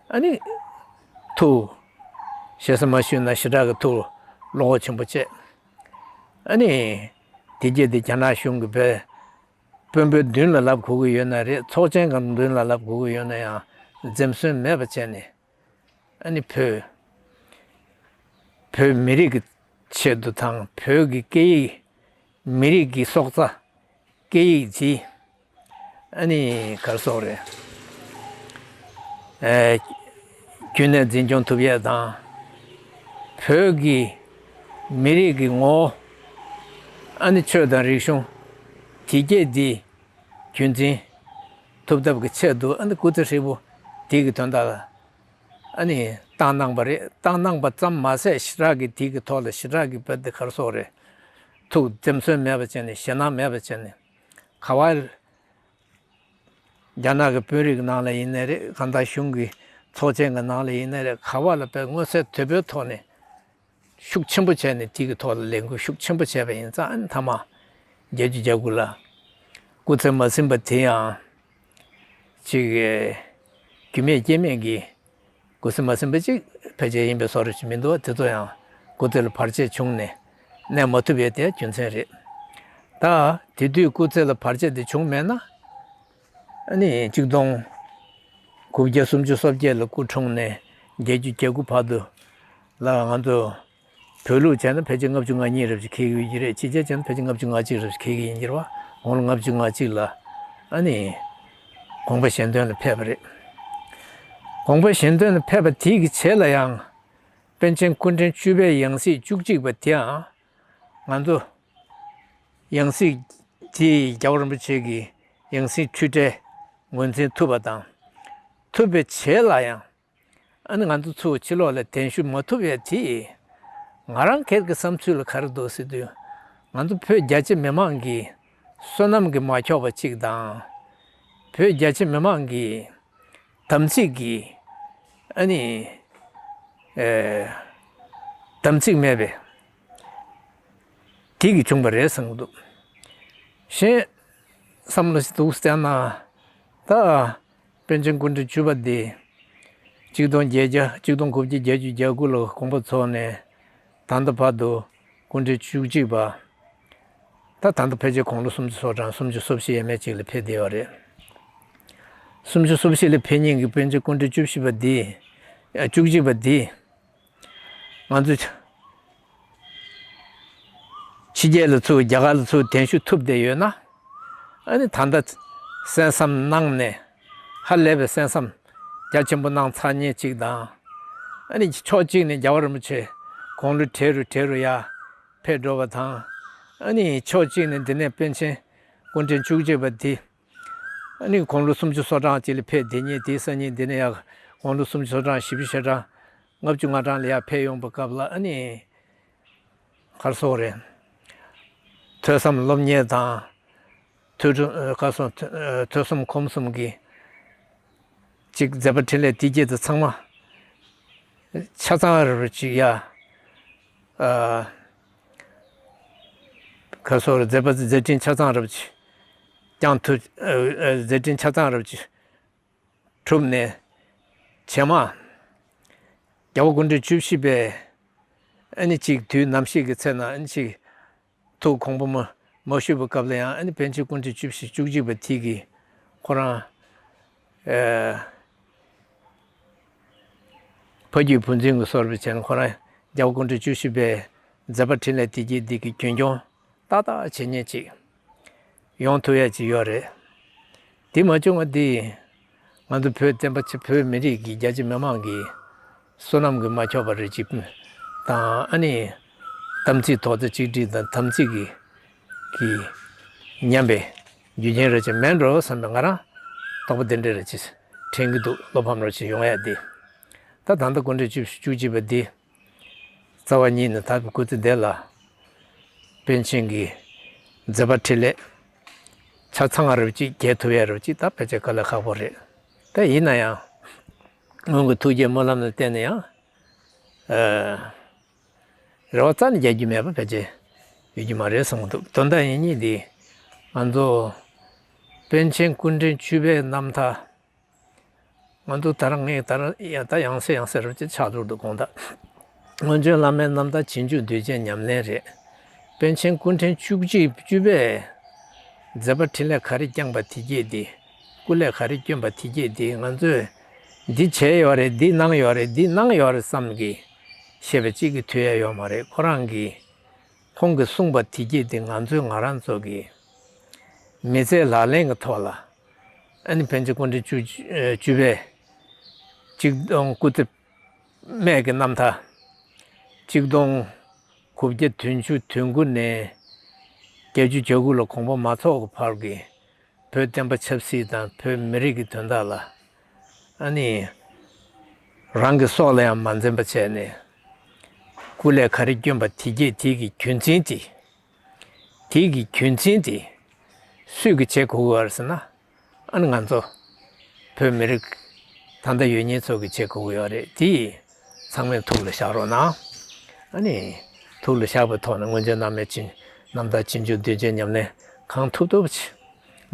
ཨ་ནི་ཐུགས། ཞེ་ས་མ་ཞུས་ན་ཞེ་དྲག་གི་ཐུགས་བློ་ཁོག་ཆེན་པོ་བྱས། ཨ་ནི་དེ་གྱད་དེ་རྒྱ་ནག་གཞུང་གི་བོད་དཔོན་པོའི་མདུན་ལ་ལབ་དགོས་ཀྱི་ཡོད་ན་རེད། ཚོགས་ཆེན་གྱི་མདུན་ལ་ལབ་དགོས་ཀྱི་ཡོད་ན་ཡང་འཛེམ་ཟོན་མེད་པ་བྱས་ནས། ཨ་ནི་བོད། བོད་མི་རིགས་ཀྱི་ཆེད་དུ་དང་། བོད་ཀྱི་སྐད་ཡིག་མི་རིགས་ཀྱི་སྲོག་རྩ། སྐད་ཡིག་ཇི། ཨ་ནི་ག་རེ་ཟེར་རེད། ཨེ། རྒྱུན་ནས་འཛིན་སྐྱོང་ཐུབ་ཡས་དང་། བོད་ཀྱི་མི་རིགས་ཀྱི་ངོ་བོ། ཨ་ནི་ཆོས་དང་རིག་གཞུང་དེ་གྱད་དེ་རྒྱུན་འཛིན་ཐུབ་ཐབས་ཀྱི་ཆེད་དུ། ཨ་ནི་སྐུ་ཚེ་ཧྲིལ་པོ་དེ་གི་དོན་དག་ལ་ཨ་ནི་བཏང་གནང་བ་རེད། བཏང་གནང་བ་ཙམ་མ་ཟད་ཞེ་དྲག་གི་དེ་གི་ཐོག་ལ་ཞེ་དྲག་གི་བོད་དེ་ག་རེ་ཟེར་རེད། ཐུགས་འཛེམ་ཟོན་མེད་པ་བྱས་ནས། ཞེད་སྣང་མེད་པ་བྱས་ནས། ག་བ་ རྒྱ་ནག་གི་དཔོན་རིགས་ནང་ལ་ཡིན་ནའི་རེད། གང་ལྟར་གཞུང་གི་ཚོགས་ཆེན་གྱི་ནང་ལ་ཡིན་ནའི་རེད། ག་བ་ལ་དཔེ་མངོན་གསལ་དོད་པོའི་ཐོག་ནས་ཤུགས་ཆེན་པོ་བྱས་ནས་དེ་གི་ཐོག་ལ་ལས་འགུལ་ཤུགས་ཆེན་པོ་བྱས་པ་ཡིན་ཙང་། ཨ་ནི་མཐའ་མ་བརྒྱད་ཅུ་གྱ་དགུ་ལ་སྐུ་ཚེ་མ་ཟིན་པ་དེ་ཡང་ཅིག་རྒྱུས་མེད་རྐྱེན་མེད་ཀྱིས། སྐུ་ཚེ་མ་ཟིན་པ་ཅིག་ཕལ་ཆེར་ཡིན་པའི་བཟོ་འདྲ་ཅིག་མི་འདུག་དེ་ཚོ་ཡང་སྐུ་ཚེ་ལ་བར་ཆད་བྱུང་ནས་གནས་མ་ཐུབ་ཡས་དེ་རྒྱུ་མཚན་རེད། ད་དེ་དུས་སྐུ་ཚེ་ལ་བར་ཆད་དེ་བྱུང་མེད་ན། ཨ་ནི་གཅིག་སྟོང་དགུ་བརྒྱ་སུམ་ཅུ་སོ་བརྒྱད་ལ་སྐུ་འཁྲུངས་ནས་བརྒྱད་ཅུ་གྱ་དགུ་བར་དུ་ལ་ང་ཚོ་བོད་ལུགས་བྱས་ན་ཕལ་ཆེར་ལྔ་བཅུ་ང་གཉིས་རབ་ཅིག་འཁེལ་གྱི་ཡོད་ཀྱི་རེད། ཕྱི་རྒྱལ་བྱས་ན་ཕལ་ཆེར་ལྔ་བཅུ་ང་གཅིག་རབ་ཅིག་འཁེལ་གྱི་ཡིན་གྱི་རེད་བ། དགུང་ལོ་ལྔ་བཅུ་ང་གཅིག་ལ་ཨ་ནི་དགོངས་པ་གཞན་དོན་ལ་ཕེབས་པ་རེད། དགོངས་པ་གཞན་དོན་ལ་ཕེབས་པ་དེ་གི་རྗེས་ལ་ཡང་པཎ་ཆེན་སྐུ་ཕྲེང་བཅུ་པའི་ཡང་སྲིད་བཅུ་གཅིག་པ་དེའང་ང་ཚོ་ཡང་སྲིད་དེ་རྒྱལ་བ་རིན་པོ་ཆེ་གི་ཡང་སྲིད་འཁྲུལ་བྲལ་ངོས་འཛིན་ཐུབ་པ་དང་། ཐུབ་པའི་རྗེས་ལ་ཡང་ཨ་ནི་ང་ཚོ་ཚུར་ཕྱི་ལོགས་ལ་གདན་ཞུ་མ་ཐུབ་ཡས་དེ། ང་རང་སྒེར་གྱི་བསམ་ཚུལ་ལ་ག་རེ་འདུག་ཟེར་དུས། ང་ཚོ་བོད་རྒྱ་ཆེ་མི་མང་གི་བསོད་ནམས་ཀྱིས་མ་ཁྱབ་པ་གཅིག་དང་། བོད་རྒྱ་ཆེ་མི་མང་གི་དམ་ཚིག་གིས་ཨ་ནི་ཨེ་དམ་ཚིག་མེད་པའི་དེ་གིས་བྱུང་བ་རེད་བསམ་གྱི་འདུག་གཞན་བསམ་བློ་ཞིག་འདུག་ཟེར་ན། ད་པཎ་ཆེན་སྐུ་ཕྲེང་བཅུ་པ་འདི་གཅིག་སྟོང་བརྒྱད་བརྒྱ་གཅིག་སྟོང་དགུ་བརྒྱ་བརྒྱད་ཅུ་གྱ་དགུ་ལ་དགོངས་པ་རྫོགས་ནས་ད་ལྟ་བར་དུ་སྐུ་ཕྲེང་བཅུ་གཅིག་པ། ད་ད་ལྟ་ཕལ་ཆེར་དགུང་ལོ་སུམ་ཅུ་སོ་གྲངས་སུམ་ཅུ་སོ་བཞི་ཡས་མས་ཅིག་ལ་ཕེབས་བསྡད་ཡོད་རེད། སུམ་ཅུ་སོ་བཞི་ལ་ཕེབས་མཁན་གྱི་པཎ་ཆེན་སྐུ་ཕྲེང་བཅུ་བཞི་པ་འདི། བཅུ་གཅིག་པ་འདི། ང་ཚོ་ཕྱི་རྒྱལ་ལ་ཚུར་རྒྱ་གར་ལ་ཚུར་གདན་ཞུ་ཐུབ་བསྡད་ཡོད་ན། ཨ་ནི་ད་ལྟ་གསན་བསམ་གནང་ནས་ཧ་ལས་པའི་གསན་བསམ་རྒྱ་ཆེན་པོ་གནང་ཚར་མཁན་ཅིག་དང་། ཨ་ནི་ཕྱོགས་གཅིག་ནས་རྒྱལ་བ་རིན་པོ་ཆེ་དགུང་ལོ་བགྲེས་རུ་བགྲེས་རུ་ཡར་ཕེབས་འགྲོ་བ་དང་། ཨ་ནི་ཕྱོགས་གཅིག་ནས་འདི་ནས་པཎ་ཆེན་སྐུ་ཕྲེང་བཅུ་གཅིག་པ་འདི། ཨ་ནི་དགུང་ལོ་སུམ་ཅུ་སོ་གྲངས་ཅིག་ལ་ཕེབས་བསྡད་མཁན་དེའི་སང་ཉིན་འདི་ནས་ཡར་དགུང་ལོ་སུམ་ཅུ་སོ་གྲངས་བཞི་བཅུ་ཞེ་གྲངས་ལྔ་བཅུ་ང་གྲངས་ལ་ཡར་ཕེབས་ཡོང་པའི་སྐབས་ལ། ཨ་ནི་ག་རེ་ཟེར་དགོས་རེད། ཐོས་བསམ་སློབ་གཉེར་དང་། ཐོས་གྲོལ་ག་རེ་ཟེར། ཐོས་བསམ་སྒོམ་གསུམ་གྱི་ཅིག་མཛད་པ་འཕྲིན་ལས་འདི་སྐྱེས་དེ་ཚང་མ་ཆ་ཚང་རེ་རེ་ཅིག་ཡ། ཨ། ག་རེ་ཟེར། མཛད་པ་མཛད་འཕྲིན་ཆ་ཚང་རེ་རེ་ཅིག་བསྐྱངས་ཐུབ། ཨ། མཛད་འཕྲིན་ཆ་ཚང་རེ་རེ་ཅིག་གྲུབ་ནས། རྗེས་མ་རྒྱལ་བ་སྐུ་ཕྲེང་བཅུ་བཞི་པས་ཨ་ནི་ཅིག་དུས་ནམ་ཞིག་གི་ཚེ་ན་ཨ་ནི་ཅིག་ཐུགས་དགོངས་པ་མ་མ་ཞུས་པའི་སྐབས་ལ་ཡང་། ཨ་ནི་པཎ་ཆེན་སྐུ་ཕྲེང་བཅུ་བཞི་བཅུ་གཅིག་པ་དེ་གིས་ཁོ་རང་། ཨེ། ཕ་རྒྱུད་བུ་འཛིན་གྱི་བཟོ་འདྲ་བྱས་ནས་ཁོ་རང་རྒྱལ་བ་སྐུ་ཕྲེང་བཅུ་བཞི་པའི་མཛད་པ་འཕྲིན་ལས་འདི་སྐྱེས་འདི་གི་རྒྱུན་སྐྱོང་ཏག་ཏག་བྱེད་མཁན་ཅིག་ཡོང་ཐུབ་ཡ་ཅིག་ཡོད་རེད། དེ་མ་བྱུང་བ་འདི་ང་ཚོ་བོད་བསྟན་པ་ཆེ། བོད་མི་རིགས་ཀྱི་རྒྱ་ཆེ་མི་མང་གི་བསོད་ནམས་ཀྱིས་མ་ཁྱབ་པ་རེ་ཅིག་དང་། ཨ་ནི་དམ་ཚིག་ཐོག་ཚད་གཅིག་སྒྲིལ་དང་དམ་ཚིག་གི་གི་ཉམས་པའི་རྒྱུ་རྐྱེན་རེ་ཅིག་མེད་འགྲོ་བསམ་པའི་ང་རང་དོགས་པ་དེ་འདྲ་རེ་ཅིག་དྲན་གྱི་འདུག་བློ་ཕམ་རེ་ཅིག་ཡོང་ཡ་འདི། ད་ད་ལྟ་སྐུ་ཕྲེང་བཅུ་བཅུ་གཅིག་པ་འདི་རྩ་བ་ཉིད་ནས་ད་སྐུ་ཚེ་འདི་ལ་པཎ་ཆེན་གྱི་མཛད་པ་འཕྲིན་ལས་ཆ་ཚང་བ་རེ་ཅིག་རྒྱས་ཐུབ་ཡ་རེ་ཅིག་ད་ཕལ་ཆེར་དཀའ་ལས་ཁག་པོ་རེད། ད་ཡིན་ན་ཡང་སྔོན་གྱི་ཐུགས་བསྐྱེད་སྨོན་ལམ་ལ་བརྟེན་ནས་ཡང་། ཨ། རེ་བ་རྩ་ནས་རྒྱག་རྒྱུ་མེད་པ་ཕལ་ཆེར་ཡོད་རྒྱུ་མ་རེད་བསམ་གྱི་འདུག་དོན་དག་ཡིན་མིན་འདི་ང་ཚོ་པཎ་ཆེན་སྐུ་ཕྲེང་བཅུ་པའི་རྣམ་ཐར། ང་ཚོ་ད་རང་ངས་ད་རང་ཡང་ད་ཡང་སེ་ཡང་སེ་རུ་ཅིག་ཆགས་འགྲོ་འདུག་དགོངས་དག་སྔོན་བྱོན་བླ་མའི་རྣམ་ཐར་རྗེས་འཇུག་འདུས་བྱས་ཉམས་ལེན་རེད། པཎ་ཆེན་སྐུ་ཕྲེང་བཅུ་གཅིག་བཅུ་པས་མཛད་པ་འཕྲིན་ལས་ག་རེ་བསྐྱངས་པ་དེ་སྐྱེས་དེ། སྐུ་ལས་ག་རེ་བསྐྱོན་པ་དེ་སྐྱེས་དེ། ང་ཚོས་འདི་བྱས་ཡོད་རེད། འདི་གནང་ཡོད་རེད། འདི་གནང་ཡོད་རེད་བསམ་གི་བཤད་པ་གཅིག་གི་ཐུབ་ཡ་ཡོད་མ་རེད། ཁོ་རང་གིས་ཁོང་གིས་གསུངས་པ་དེ་སྐྱེས་དེ་ང་ཚོས་ང་རང་ཚོ་གི་མི་ཚེ་ལག་ལེན་གྱི་ཐོག་ལ། ཨ་ནི་པཎ་ཆེན་སྐུ་ཕྲེང་བཅུ་བཅུ་པས་གཅིག་སྟོང་སྐུ་ཚེ་སྨད་ཀྱི་རྣམ་ཐར། གཅིག་སྟོང་དགུ་བརྒྱ་བདུན་ཅུ་དོན་དགུ་ནས་བརྒྱད་ཅུ་གྱ་དགུ་ལ་དགོངས་པ་མ་རྫོགས་ཀྱི་བར་གྱི་བོད་བསྟན་པ་ཆབ་སྲིད་དང་བོད་མི་རིགས་ཀྱི་དོན་དག་ལ། ཨ་ནི་རང་གི་སྲོག་ལ་ཡང་མ་འཛེམ་པ་བྱས་ནས་སྐུ་ལས་ག་རེ་བསྐྱོན་པ་དེ་སྐྱེས་དེ་གི་རྒྱུ་མཚན་དེ། དེ་གི་རྒྱུ་མཚན་དེ་སུས་ཀྱིས་བྱེད་དགོས་ཀྱི་ཡོད་རེད་ཟེར་ན། ཨ་ནི་ང་ཚོ་ བོད་མི་རིགས་ད་ལྟ་ཡོད་མཁན་ཚོ་གི་བྱེད་དགོས་ཀྱི་ཡོད་རེད། དེ་ཚང་མས་ཐུགས་ལ་བཞག་རོགས་གནང་། ཨ་ནི་ཐུགས་ལ་བཞག་པའི་ཐོག་ནས་སྔོན་བྱོན་རྣམ་དབྱེ་ཅན་རྣམ་དག་ཅན་ཇུང་འདོད་ཆེན་ཉམས་ལེན་གང་ཐུབ་ཐུབ་ཅིག་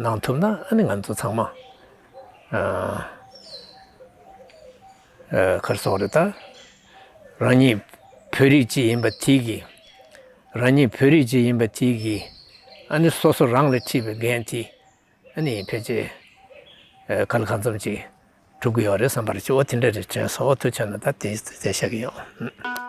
གནང་ཐུབ་ན། ཨ་ནི་ང་ཚོ་ཚང་མ་ཨ་ཨ་ག་རེ་ཟེར་དགོས་རེད། ད་རང་ཉིད་བོད་རིགས་ཅིག་ཡིན་པ་དེ་གིས། རང་ཉིད་བོད་རིགས་ཅིག་ཡིན་པ་དེ་གིས་ཨ་ནི་སོ་སོ་རང་ལ་འཁྲི་བའི་འགན་དེ་ཨ་ནི་ཕལ་ཆེར་ཨ་གང་ལ་གང་འཚམ་ཅིག་འགྲུབ་ཀྱི་ཡོད་རེད་བསམ་པ་རེད། ཅིག་འོ་དེ་འདྲ་རེད་དྲན་སོང་། འོ་ཐུགས་རྗེ་གནང་། ད་དེ་དེ་བཤད་ཀྱི་ཡོད།